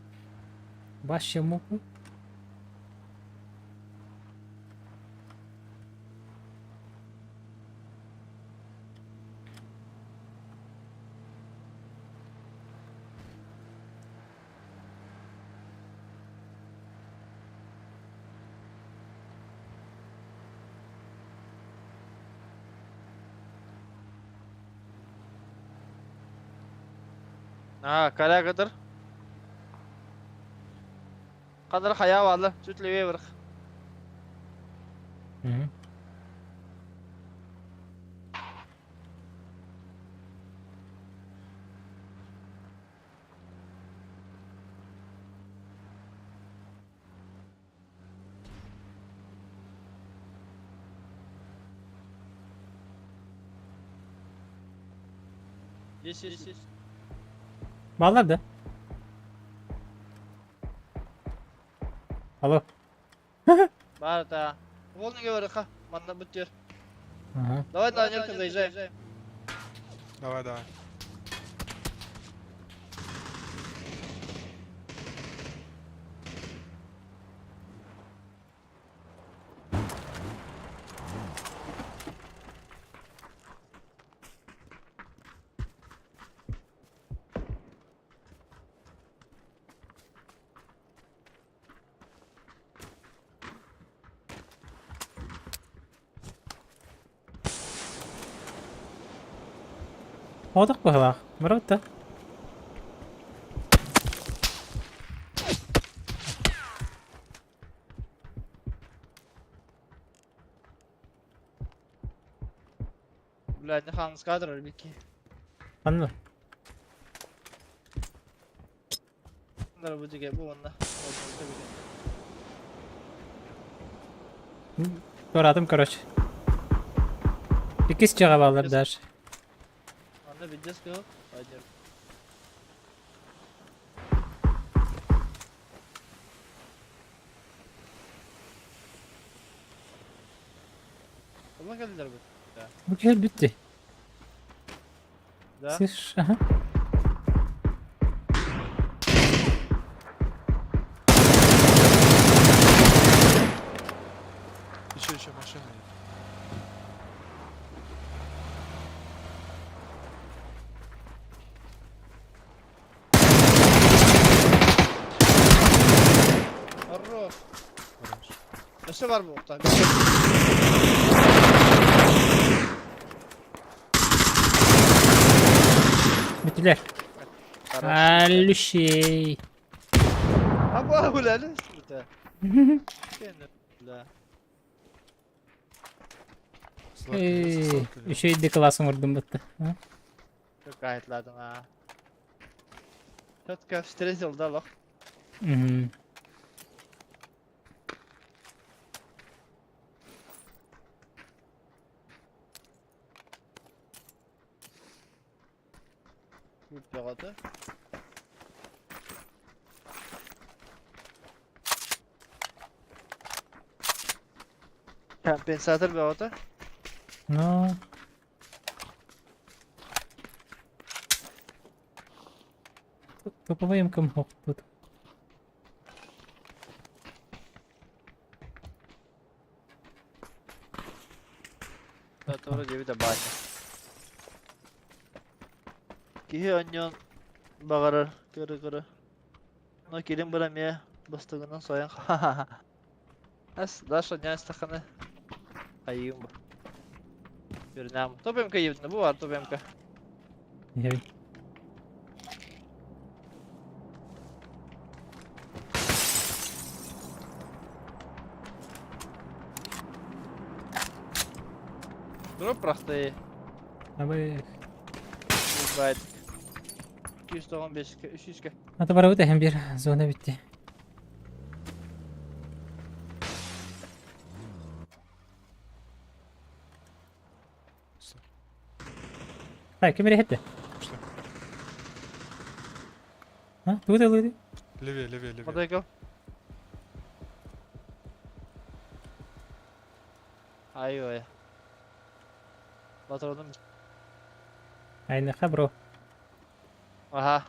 Вообще муку. А, коллегадыр. Қадыр хая валы, чуть левее вверх. Угу. Есть, есть, есть. Баллар да? Алло. Бар, да. Волны говорю, манна буттер. Ага. Давай на Нерка заезжаем. Давай, давай. Отох быһылаах. Барабыт да. Блядь, на кадр, бики. Ханна. Бу манна. Туоратым, короче. Иккис чаҕа бааллар даже. Манна видео скажу. Пойдем. Тула кэллилэр бу. Бу киһи өлбүт дии. Да? Слышь, ага. Еще, еще машина едет. Хорош. Хорош. Өссө бар буолуохтаах. Бүтүлэр. Аллющей. Аба үлэлэ сүтэ. Эй, үчүгэй класс оҥордум бытта. Кайытладың а. Четко встретил, да, лох? Угу. Бөҕөтө. Компенсатор бөҕөтө. Ну. Топовый мкм тут. Тоторо диэбитэ баанньа. Киһи онньон баҕарар көрө-көрө. Но кирин бара эмиэ бастыгынан сойон Ас Даша не астаханы хайыым бу. Бирнам. Топ МК ебдина бу бар топ МК. Иһэбин. Дроп простые. Абы. Бывает. 295 300 Ата барабыт эһэм биир зона бүтте. Так, ким эрэ Что? А, тугу да Левее, левее, левее. Мотоцикл. Ай-ой. Патроным. Айныха, бро. Ага.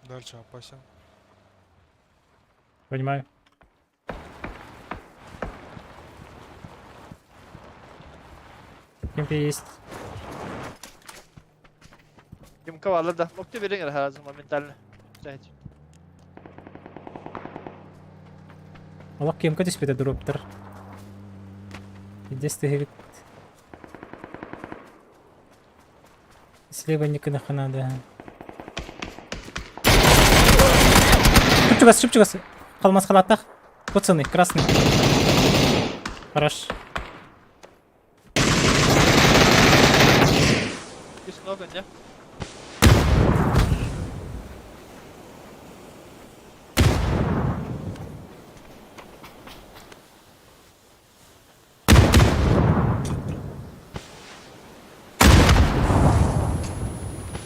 Дальше опасен. Понимаю. Кем-то есть. Кимка var да. Nokta verin herhalde моментально. Знаете. Олох кемка түспэтэ дроптар. Здесь ты Слева не надо. Чуп-чугас, чуп-чугас. Қалмас халаттах. Пацаны, красный. Хорош. Үс много, не?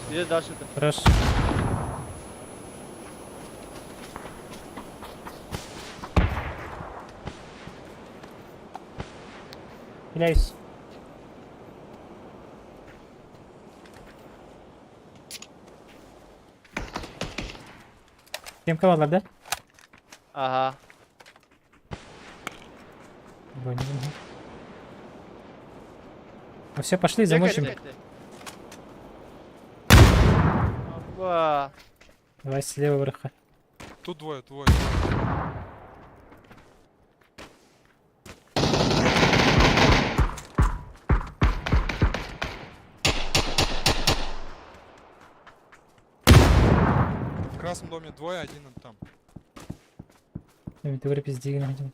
Где дальше-то? Хорош. Хиляюсь. Кемка балар да? Ага. Броню. Ну все, пошли, замочим. Опа. Давай слева вверха. Тут двое, двое. В красном доме двое, один там. Ты пизди, один.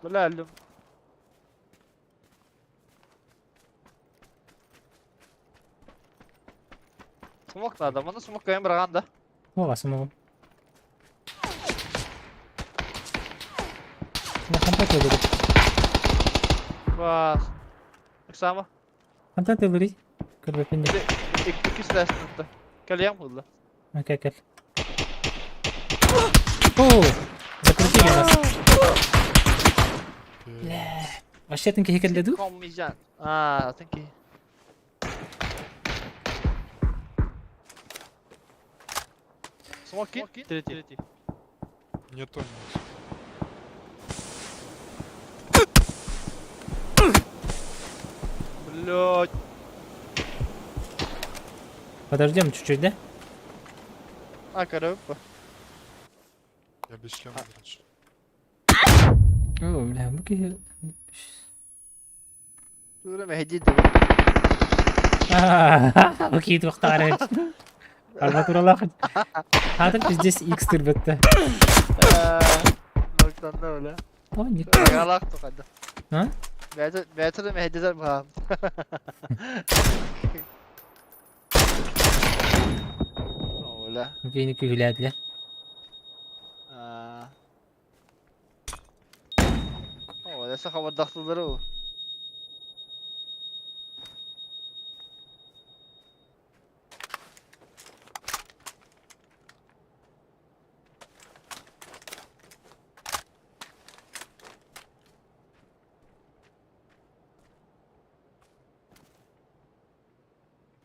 Бля, лю. Смок надо, маны смок кайын быраган да. О, смогу. Хантан тыалырый? Бас. Оксама. Хантан тыалырый? Көрбөппүн дии. Икки слэш тутта. Кэлиэм булла. Окей, кэл. О! Закрутили нас. Пиздец. Вообще атын киһи кэллэ дуу? Коммижан. А, атын киһи. Смоки? Третий. Мне тоже не Блять. Подождем чуть-чуть, да? А, коробка. Я без шлема, короче. О, бля, бу киһи... Тура мэһэдии Бу киһи туохтаары. Арматуралаах. Хаатыр пиздец X түрбөттө. Ноктанна бля. О, нет. Галак тухада. А? Бәтер мэһэдилер баам. О, бля. Бу киһини күһүлээтилэр. А. О, бля, сахабардахтылары ол.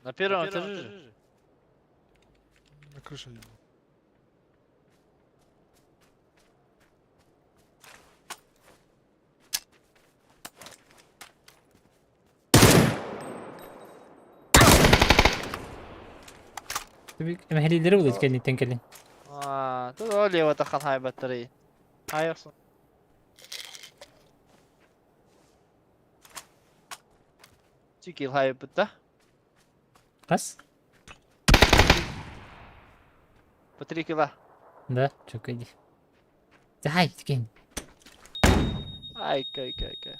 На первом этаже же. На крыше не был. Эмэһэлиилэри булут кэнниттэн кэлин. А, тут о лево тахан хай батареи. Хайырсын. Чикил хай бытта. Хас? По 3 кило. Да, чөкөй дии. Дай, кин. Ай, кай, кай, кай.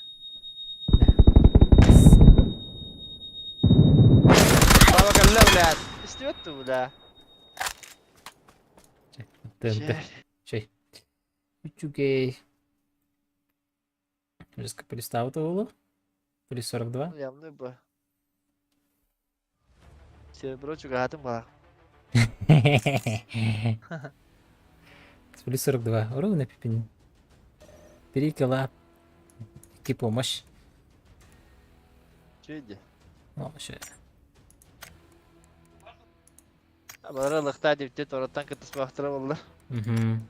Баба кэллэ, блядь. Истибэт дуу, бля. Тынты. Чэй. Үчүгэй. Резко переставы было. Плюс 42. Явно бы. Серебро чугаһатым баар. Плюс 42. Ровно пипин. 3 кило. Ики помощь. Чүйді. О, ща. Балара лыхта депте тораттан кытыспахтыра боллар. Угу.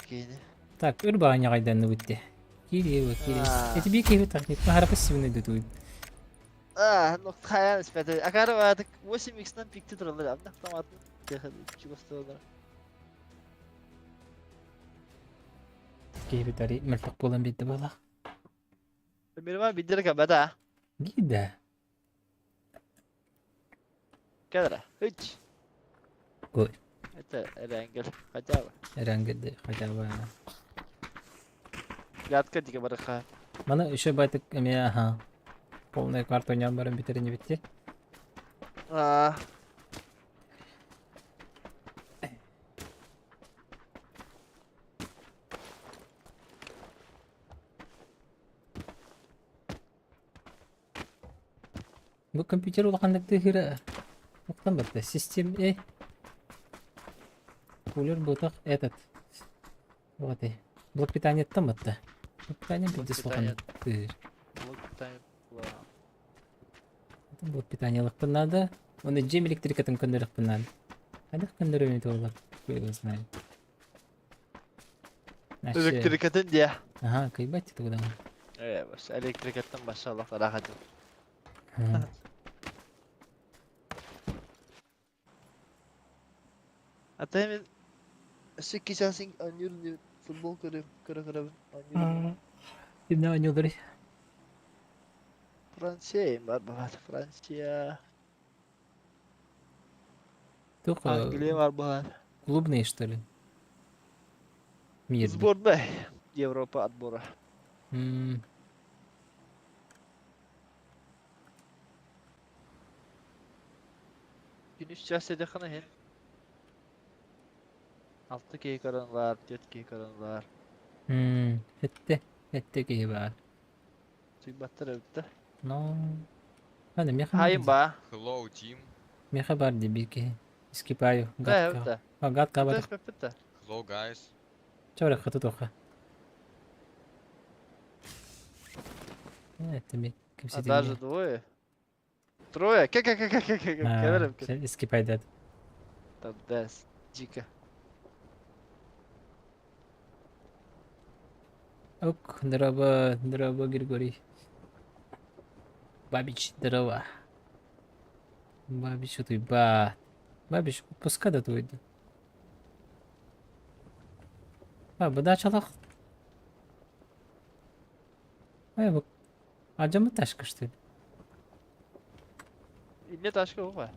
Кейini. Так, ыр бағаньяғайданны бітті. Кири, кири. А. Эти би кири так, нет, махара пассивный дутует. А, ну хайан испэти. Акара баатык 8x-нан пикти тураллар. Абна автоматын. Чугастылар. Кири тари, мөлтөк болан битті бала. Мирма биддер кабата. Гида. Кадра. Үч. Ой. Это Эрангел. Хотя бы. Эрангелді хотя бы. Ятка диге барыха. Мана еще байтык эме, ага. Полная карта ойнап баран битерин битти. А. Бу компьютер улаханнык тыһыра. Уктан батта. Систем э. Кулер бутах этот. Вот и. Блок питания там батта. Блок питания Блок битти питания. слуханнык тыһыр. Блок питания. Блок питания лыкпын надо. Оны джем электрикатын көндөрөкпүн надо. Хайдах көндөрөмү туолар. Хуй его знает. Электрикатын дия. Ага, кайбать тогда. Э, баш электрикаттан башалах рахат. Ата мен өссө часың анюр футбол көрөм, көрө көрөбүн. Анюр. Кимне ойнуулар? Франция бар бабат, Франция. Только Англия бар бабат. клубные, что ли? Мир. Сборная Европа отбора. Күнүс час эдехана хен. 6 кей каранлар, 4 кей каранлар. Мм, эттэ, эттэ киһи баар. Суйбаттар эбит да. Но... Аны миэхэ Хайым ба. Hello, team. Миэхэ баар дии биир киһи. Скипаю, Да, гадка. да. А, гадка Куда бар. испэппит да. Hello, guys. Чэ, хаты тоха. Это ми А даже двое. Трое. Ке ке ке ке ке ке ке ке Скипайдат. Там дес. Дико. Ок, здорово, здорово, Григорий. Бабич, здорово. Бабич, ты ба. Бабич, пускай да твой. А, бадачалах. Ай, бу. Адьамы ташка, что ли? Инне ташка ума.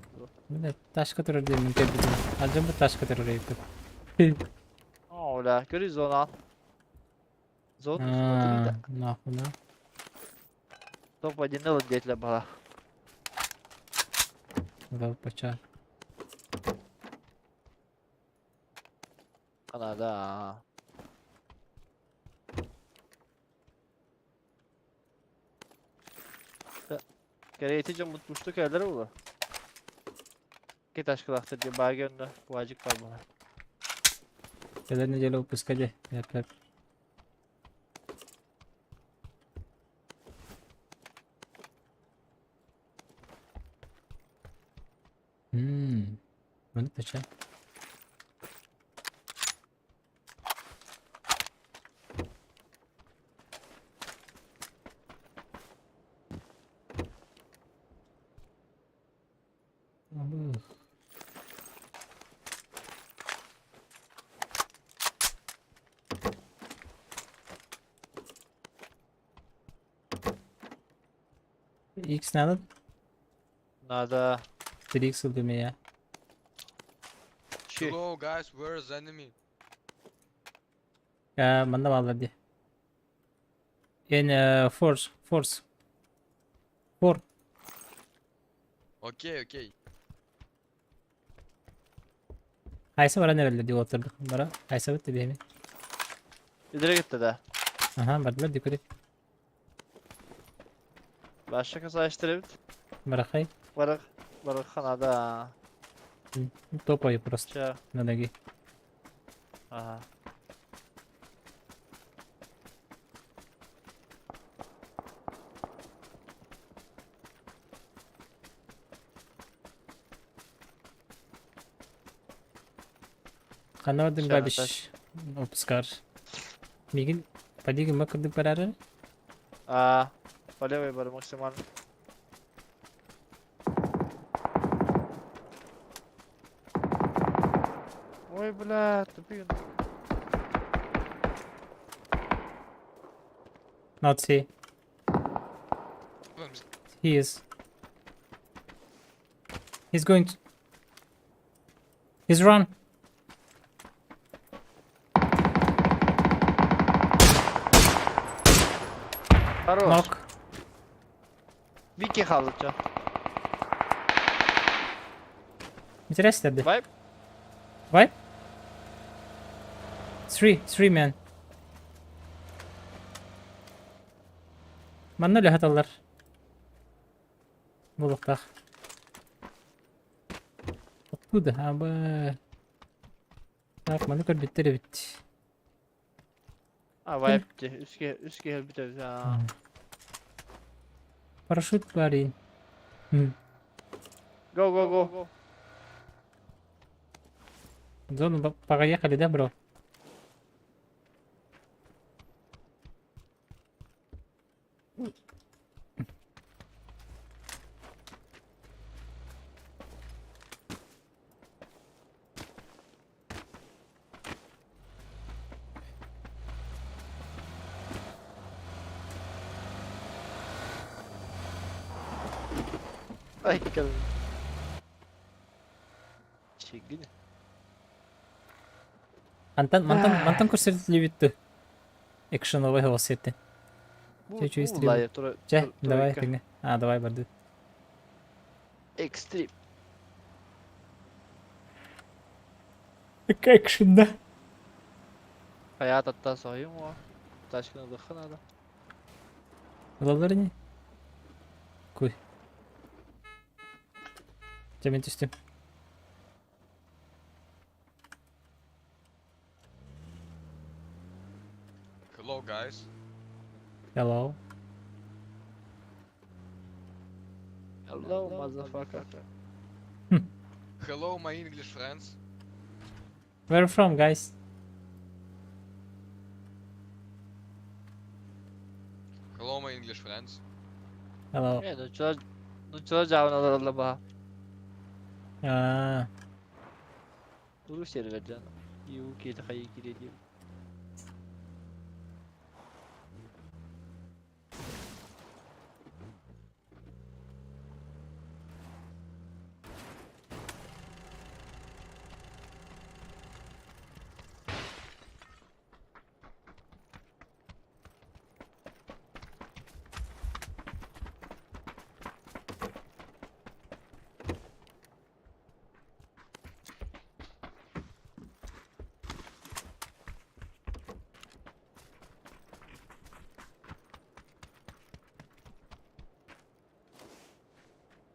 Бля, ташка турар диэн мин көрбүтүм. Алдьаммыт ташка турар эбиппит. Оля, көрүй зона. Зона Нахуй на. Топ один ылын диэтилэр бала. Бача. Канада. Кэрэйти дьоммут мушту кэллэр буолуо. Ки ташкалаахтар диэн баага онно уаадьык баар буолар. Кэлэр неделя выпуска дьэ. Эп-эп. Ммм. Маны тача. X надо? Надо. 3x у меня. Чи. Hello, guys. Where is enemy? Манна бааллар дии. In force, force. Four. Окей, окей. Хайса баран эрэллэр дии уолаттарбыт. Бара хайсабыт да биһими. Идere gitti да. Аха, бардылар дии көрү. Başka kasa Барахай. Барах барах ханада. Топаю просто Ча. на ноги. Ага. Ханна бардын Ща, бабиш. Опускар. Мигин падигин ма кырдык барары. А, по левой бар максимально. Ой, бля, тупик. Not see. He is. He's going to... He's run. Хорош. Knock. Вики халыча. Интересно, да? Вайп? Вайп? Three, three man. Манна үлэһэталлар. Буолуохтаах. Откуда? Аба. Так, маны көрбүттэр эбит. А, вайп үске үске бүтөбүз. Парашют парень. Go, go, go. Зону поехали, да, бро? Ай, кэл. Чигин. Антан, мантан, мантан көрсөрүлүбүттү. Экшеновый голос сетти. Бу Чэ, бу лайы тура. Чэ, давай, тэҥҥэ. А, давай, барды. Экстрим. Экшен, да? Хайа таттан соһуйуҥ уо. Тачканы ылыахха наада. Ылаллар ини. Куй. Дьэ мин түстүм. Hello, guys. Hello. Hello, motherfucker. Hello, my English friends. Where from, guys? Hello, my English friends. Hello. Ээ, нууччалар нууччалар дьаабыналар ылла баһа. Аа, Уруу сервер дьон. Иу киэти хайыы кириэ диэбит.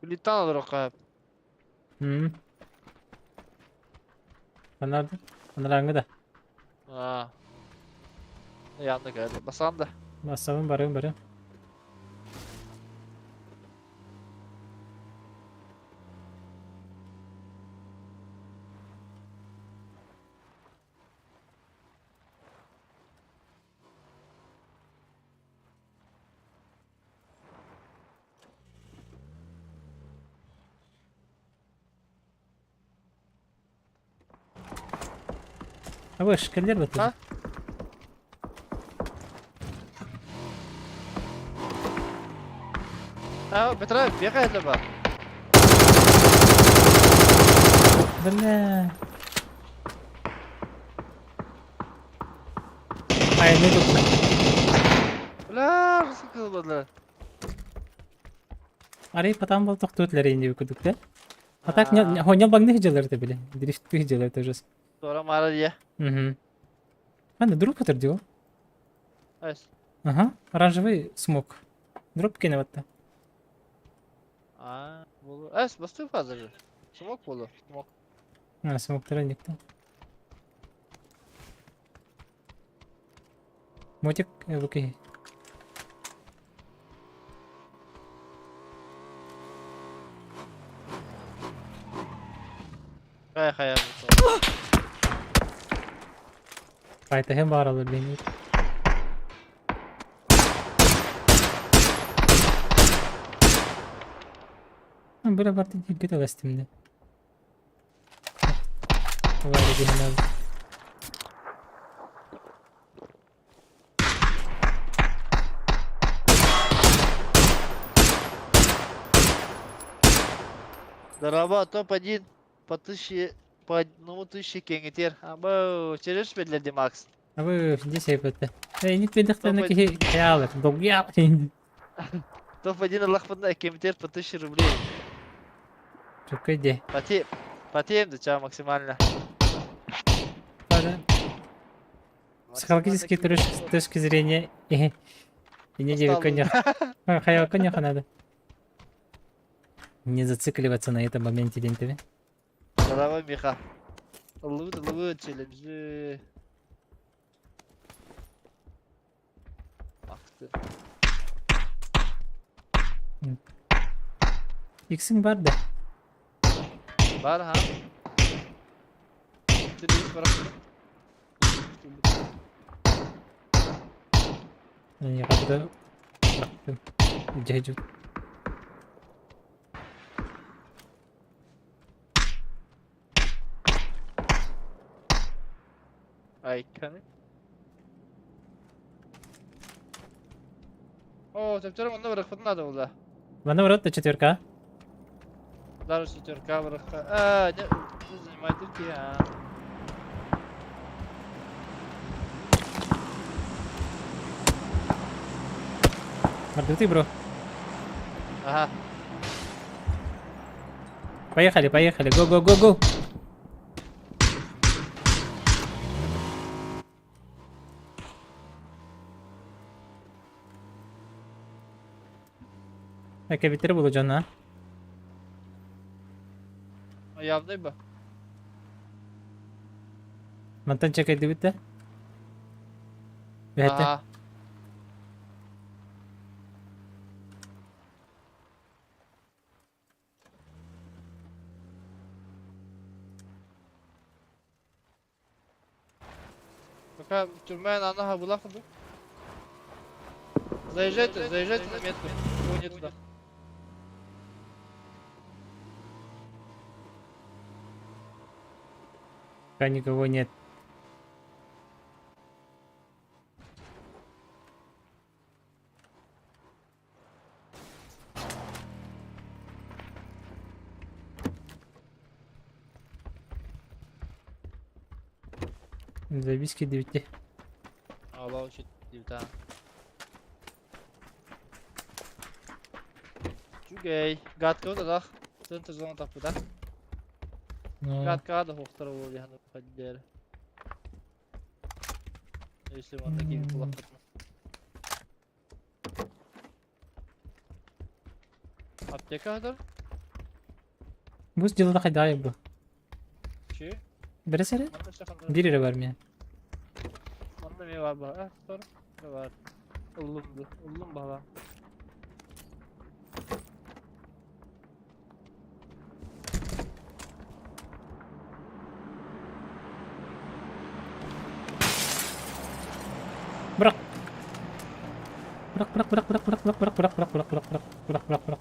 Улетал олороххо. М. Анарды. Анараңы да. Аа. Янна кэллэ. Басаан да. Басабын барыам барыам. Абыш, кэллэр баттын. А? Аа, Петра, бега это бар. Бля. Айны тутта. Бля, кылбадылар. Арай потом был тохтутлар инди кудук да? А так не хоня багны хиджалар это били. Дрифт хиджалар это жестко. Тора мара дия. Угу. Анда дроп өтөр Айс. Ага, оранжевый смок. Дроп киневатта. А, болу. Эс, бастуу фаза же. Смок болу. Смок. А, смок никто. Мотик, окей. Хайа хайа. Қайтаһын бааралар бейнит. Бля барды дилге таластым да. Валя дегенал. Дороба, топ-1 по тысяче, по одному тысяче кеңетер. Абы, через бедлерди Макс. Абы, здесь это. Эй, не пидахтана ки хялар, долгял. Топ-1 Аллах кемитер по 1000 рублей. Чукайде. Потеем, потеем да ча максимально. Психологически точки зрения и не девять конях. Хаял конях надо. Не зацикливаться на этом моменте день тебе. Здорово, Миха. Лут, лут, челленджи. Ах ты. Иксиң бар да. Бар, ха? Не когда дядю. Ай, каны. О, төптөрүм онно барахпытын надо было. Мана барат да четверка. Даже четверка барахка. А, не, занимает руки, а. Мордутый, бро. Ага. Поехали, поехали. Го, го, го, го. Экэбиттэр буолу дьон, а? Явный бы. Мантан чекайдыбыт да? Бэһэтэ. Ага. Пока тюрьма на нога была ходу. Заезжайте, заезжайте на метку. Его нет туда. Пока никого нет. Заебись кидывайте. Аллах учит да. Үчүгэй. Гадка вот Центр зона таппыта. Ну, Гадка да хохтар буолуо диэн Если он такие кулак. Аптека хадыр? Бу дьылда хайдаҕай бу? Чи? Бэрэсэрэ? Манна шахандар. Биир эрэ бар миэн. Манна эмиэ бар бар. Тор. Бар. Ыллым бу. Ыллым бала. Бырах. Бырах, бырах, бырах, бырах, бырах, бырах, бырах, бырах, бырах, бырах, бырах, бырах, бырах, бырах.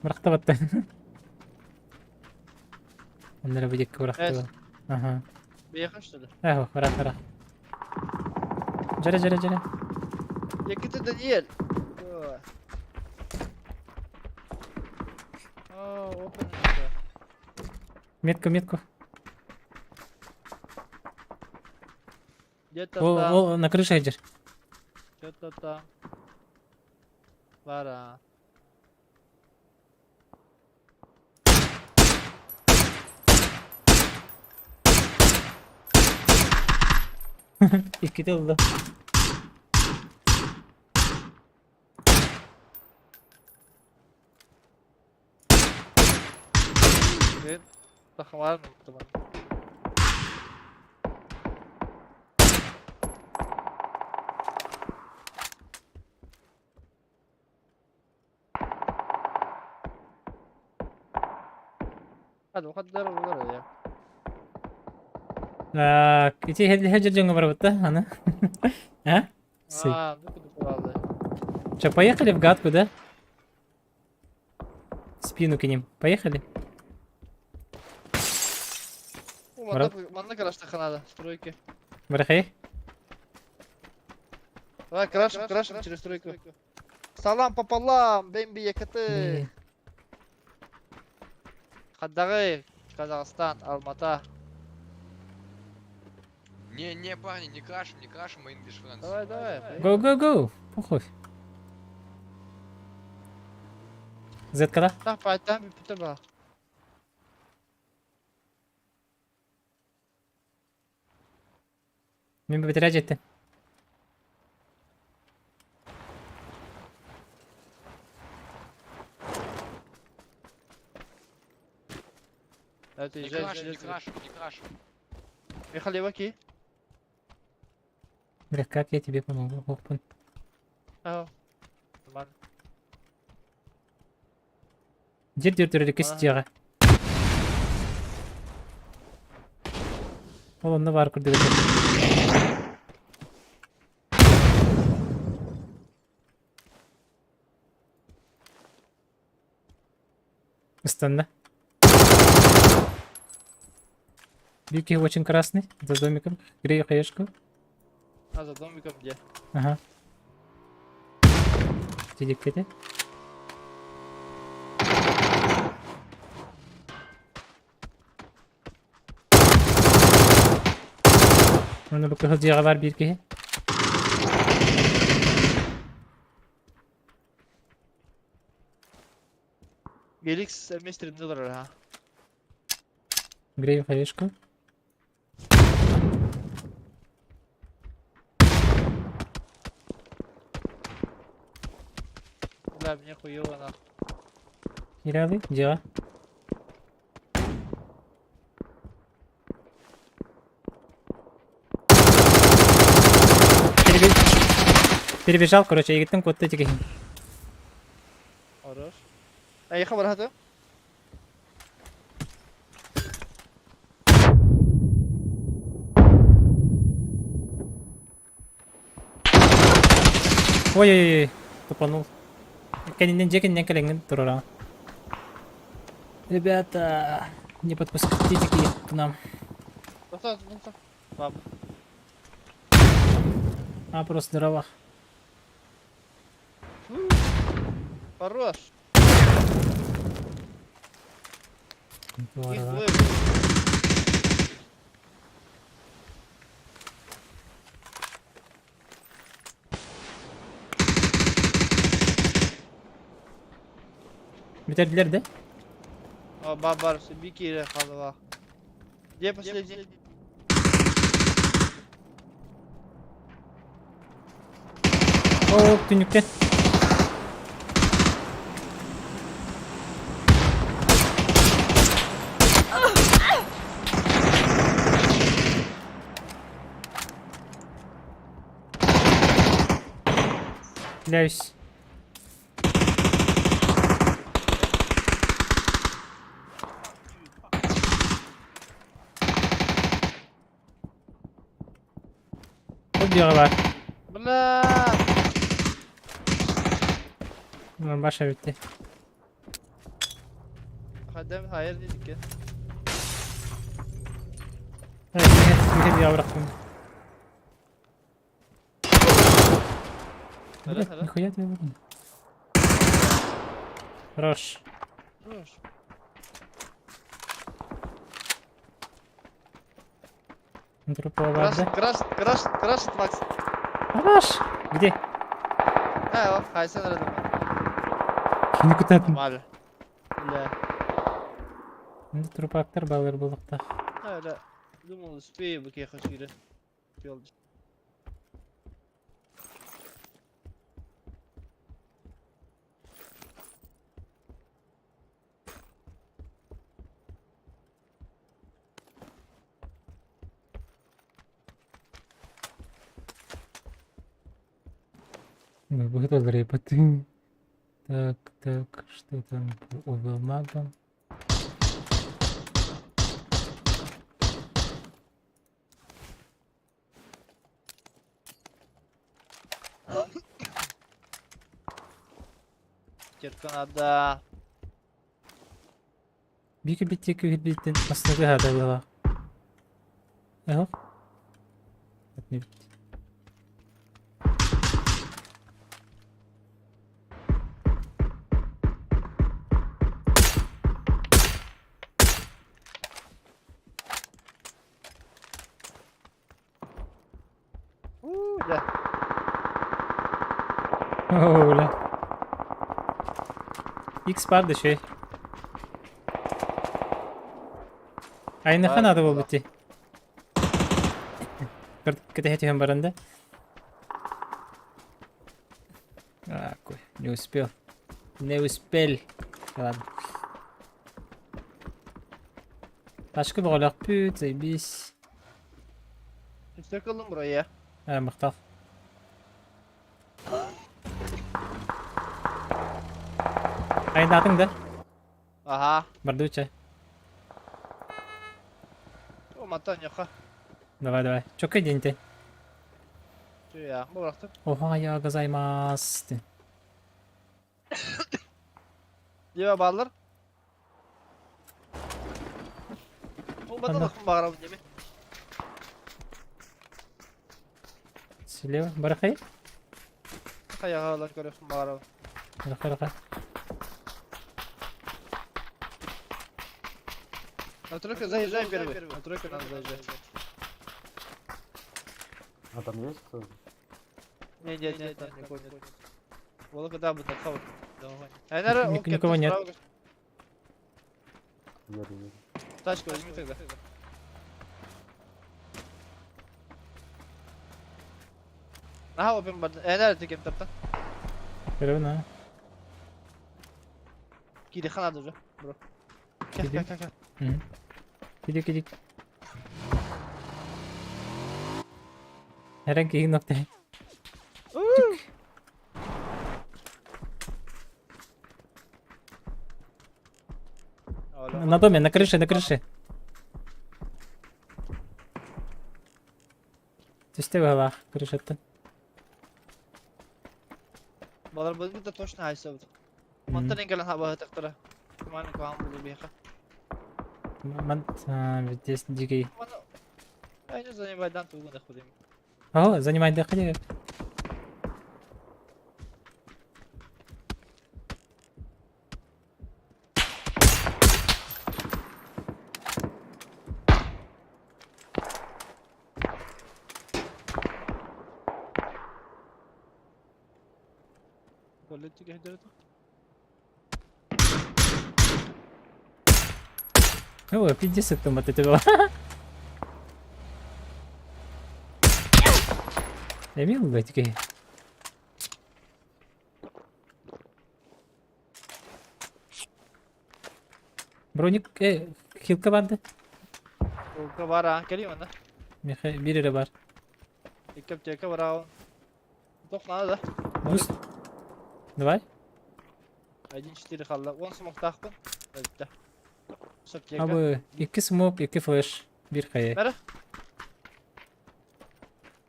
Бырахта батта. Оннора бу диэки бырахтыга. Аха. Бэйэхэ что ли? Эхо, бырах, бырах. Дьэрэ, дьэрэ, дьэрэ. Якиты Даниэль. О, опа, Метку, метку. Где-то О, там, о, на крыше идешь. что-то там. Пора. Икките ылла. Блин, тахмар муттуман. Hadi o kadar olur ya. Так, ити хеджер дьоҥҥо барбыт да, аны? А? Си. А, ну куда правда. Че, поехали в гадку, да? Спину кинем. Поехали? Манна, манна краш надо, стройки. Барахай? Давай крашим, крашим через стройку. Салам пополам, бэмби якаты. Хаддагы, Казахстан, Алмата. Не, не, парни, не крашим, не крашим, my English friends. Давай, давай. Go, go, go. Похуй. Зетка, да? Так, пайтам, питаба. Мен бөтөрө жетти. Это Не езжай, крашим, не езжай. крашим, не крашим. Михаил Леваки. Бля, как я тебе помогу, Опан. Ага. Нормально. Дир дир дир кистига. Ол онно бар курдук. Ыстанна. Бики очень красный, за домиком. Грей хаешку. А за домиком где? Ага. Тидик кете. Оны бу кыһыл дьиэҕэ бар биир киһи. Геликс мистер Миллер, ага. Грей хаешку. Бля, мне хуёво нахуй. Киирээҕий дьиэҕэ. Перебежал, короче, эйигиттэн куотта ити киһи. Хорош. Эйиэхэ бараһаты? Ой-ой-ой, тупанул. Кэннинэн дьиэ кэннинэн кэлэҥҥин туруораҕын. Ребята, не подпустите к нам. Тоқтоо, тоқтоо. Баб. А, просто здорово. Хорош. Их Здорово. двое. Бүтэрдилэр да? О, бар, бики халва. Где последний? О, түннүктэн. Кляюсь. Ол дьиэҕэ баар. Бля! Баша бүттэ. Хадем хайыр дедик Михаил бырахтым. Хара, хара. Нихуя ты выбрал. Хорош. Хорош. Трупова Краш, да? краш, краш, краш, Макс. Хорош! Где? А, хайсан рядом. Кини кутатын. Нормально. Бля. Трупактар балыр булуктах. А, бля. Думал, успею, бы я хочу Успел. Быһыталар епатын. Так, так, что там по овермагам? Терка надо. Бики биттик биттин астыгы хадалыга. Эхо. Не бит. У, да. О, бля. X бар да шей. Айныха Бар, надо бар. было бути. Кытыхе баранда. А, кой, не успел. Не успел. Ладно. Ташкы боҕолох пүт, заебись. Takıldım buraya. А, махтал. Айнаатыҥ да? Ага. Бардуча. О, матан яха. Давай, давай. Чокка день Я, бырахтым. Охайо гозаймас. Дьиэ бааллар. Ол Ханна? баталахпын баҕарабын деми. Слева. Барахай? Хайаҕа көрөхпүн баҕарабын. Барахай, барахай. На тройку заезжай первый. На тройку надо заезжать. А там есть кто? Нет, нет, нет, там никого нет. Волока да, будет хавать. Айнара, Никого нет. Еду, еду. Тачку возьми тогда. Ага, опен барды. Айнара, ты кем тарта? Көрөбүн, а? Киириэххэ наада уже, бро. Кэ, Киирдим. кэ, кэ, кэ. Мгм. Киди, киди. Эрэн киһи ноктай. На доме, на крыше, на крыше. Түстэ быһалаах крышаттан. Балар бу да точно хайсабыт. Мантан кэлэн хабаһытыктара. Куманы куһаҕан буолуо биһиэхэ. Ман здесь дикий. Маны Айны занимайдан тугун охудим. О, занимай дыхание. О, 50 там от этого. Эмил бэтики. Броник, хилка барды. Хилка бар, а, кэлиим онно. Миха биир эрэ бар. Икки аптека бар аҕын. Туох наада да? Буст. Давай. 1-4 хаалла. Уон смоктаахпын. Бүттэ. Үс аптека. Абы, икки смок, икки флеш. Биир хайа. Бары.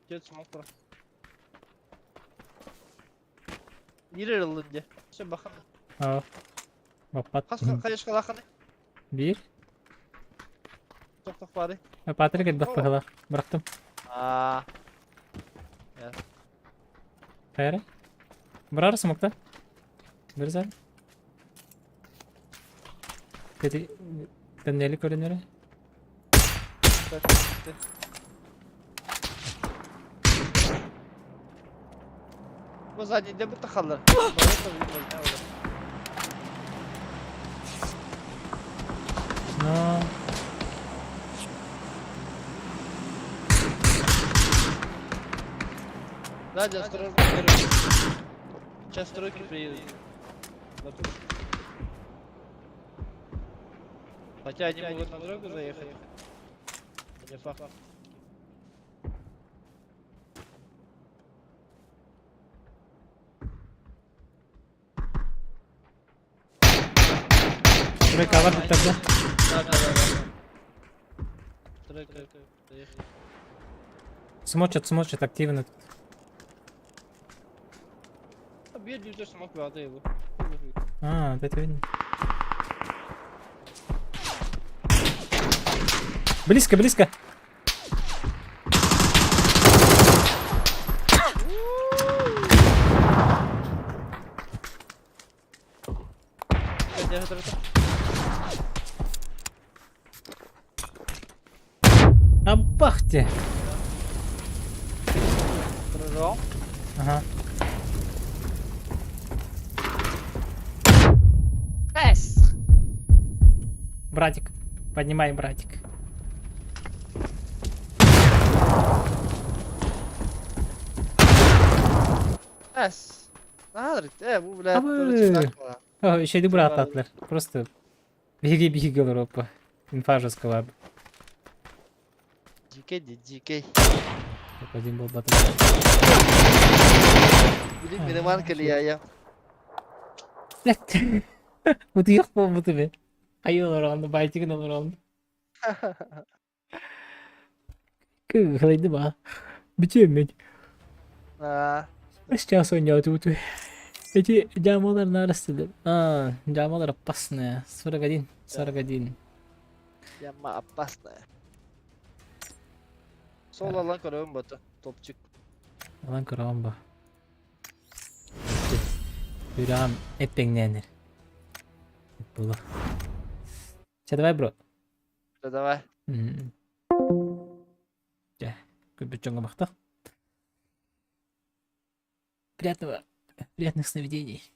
Түөрт смок турар. Биир эрэ ыллын дии. Все бахан. Аа. Баппат. Хас хайышкалааххыный? Биир. Тох-тох баарый? Патрик элбэх быһыылаах. Бырахтым. Аа. Хайара? Бырар смокта. Бирзан. Кэти тоннели көрүнөрө. Бу задний де бутта халлар. Но... Сзади осторожно, Сейчас стройки приедут. Хотя они могут на дорогу заехать. Не факт. Тройка бар тогда. Да, да, да, да. Тройка, заехали. Смочат, смочат активно тут. Биир дьүтэ смок баҕата его. А, вот это видно. Близко, близко. Абахте. Ага. Братик, поднимай, братик. Эс. Наһаа бу блядь, Еще бырааттаатылар. Просто биһиги биһиги олоруоппа. Инфа жесткого. Дикей, дикей. Один был батл. Билим миниман кэлиэйэ. Утуйах буолбут үбэ. Хайы олорон, байтигин олорон. Кыһылайды ба. Бүтүөммүт. Сейчас ойнотубут. Эти дьаамалар нарастылар. А, дьаамалар опасные. 41, 41. Яма опасная. Сол алан көрөбүн бата. Топчик. Алан көрөҕүн ба. Сүрэҕим эппэҥнээнэр. Буолуо. Чэ, давай, бро. Да давай. Дьэ, көрбүт дьоҥҥо махтал. Приятного, приятных сновидений.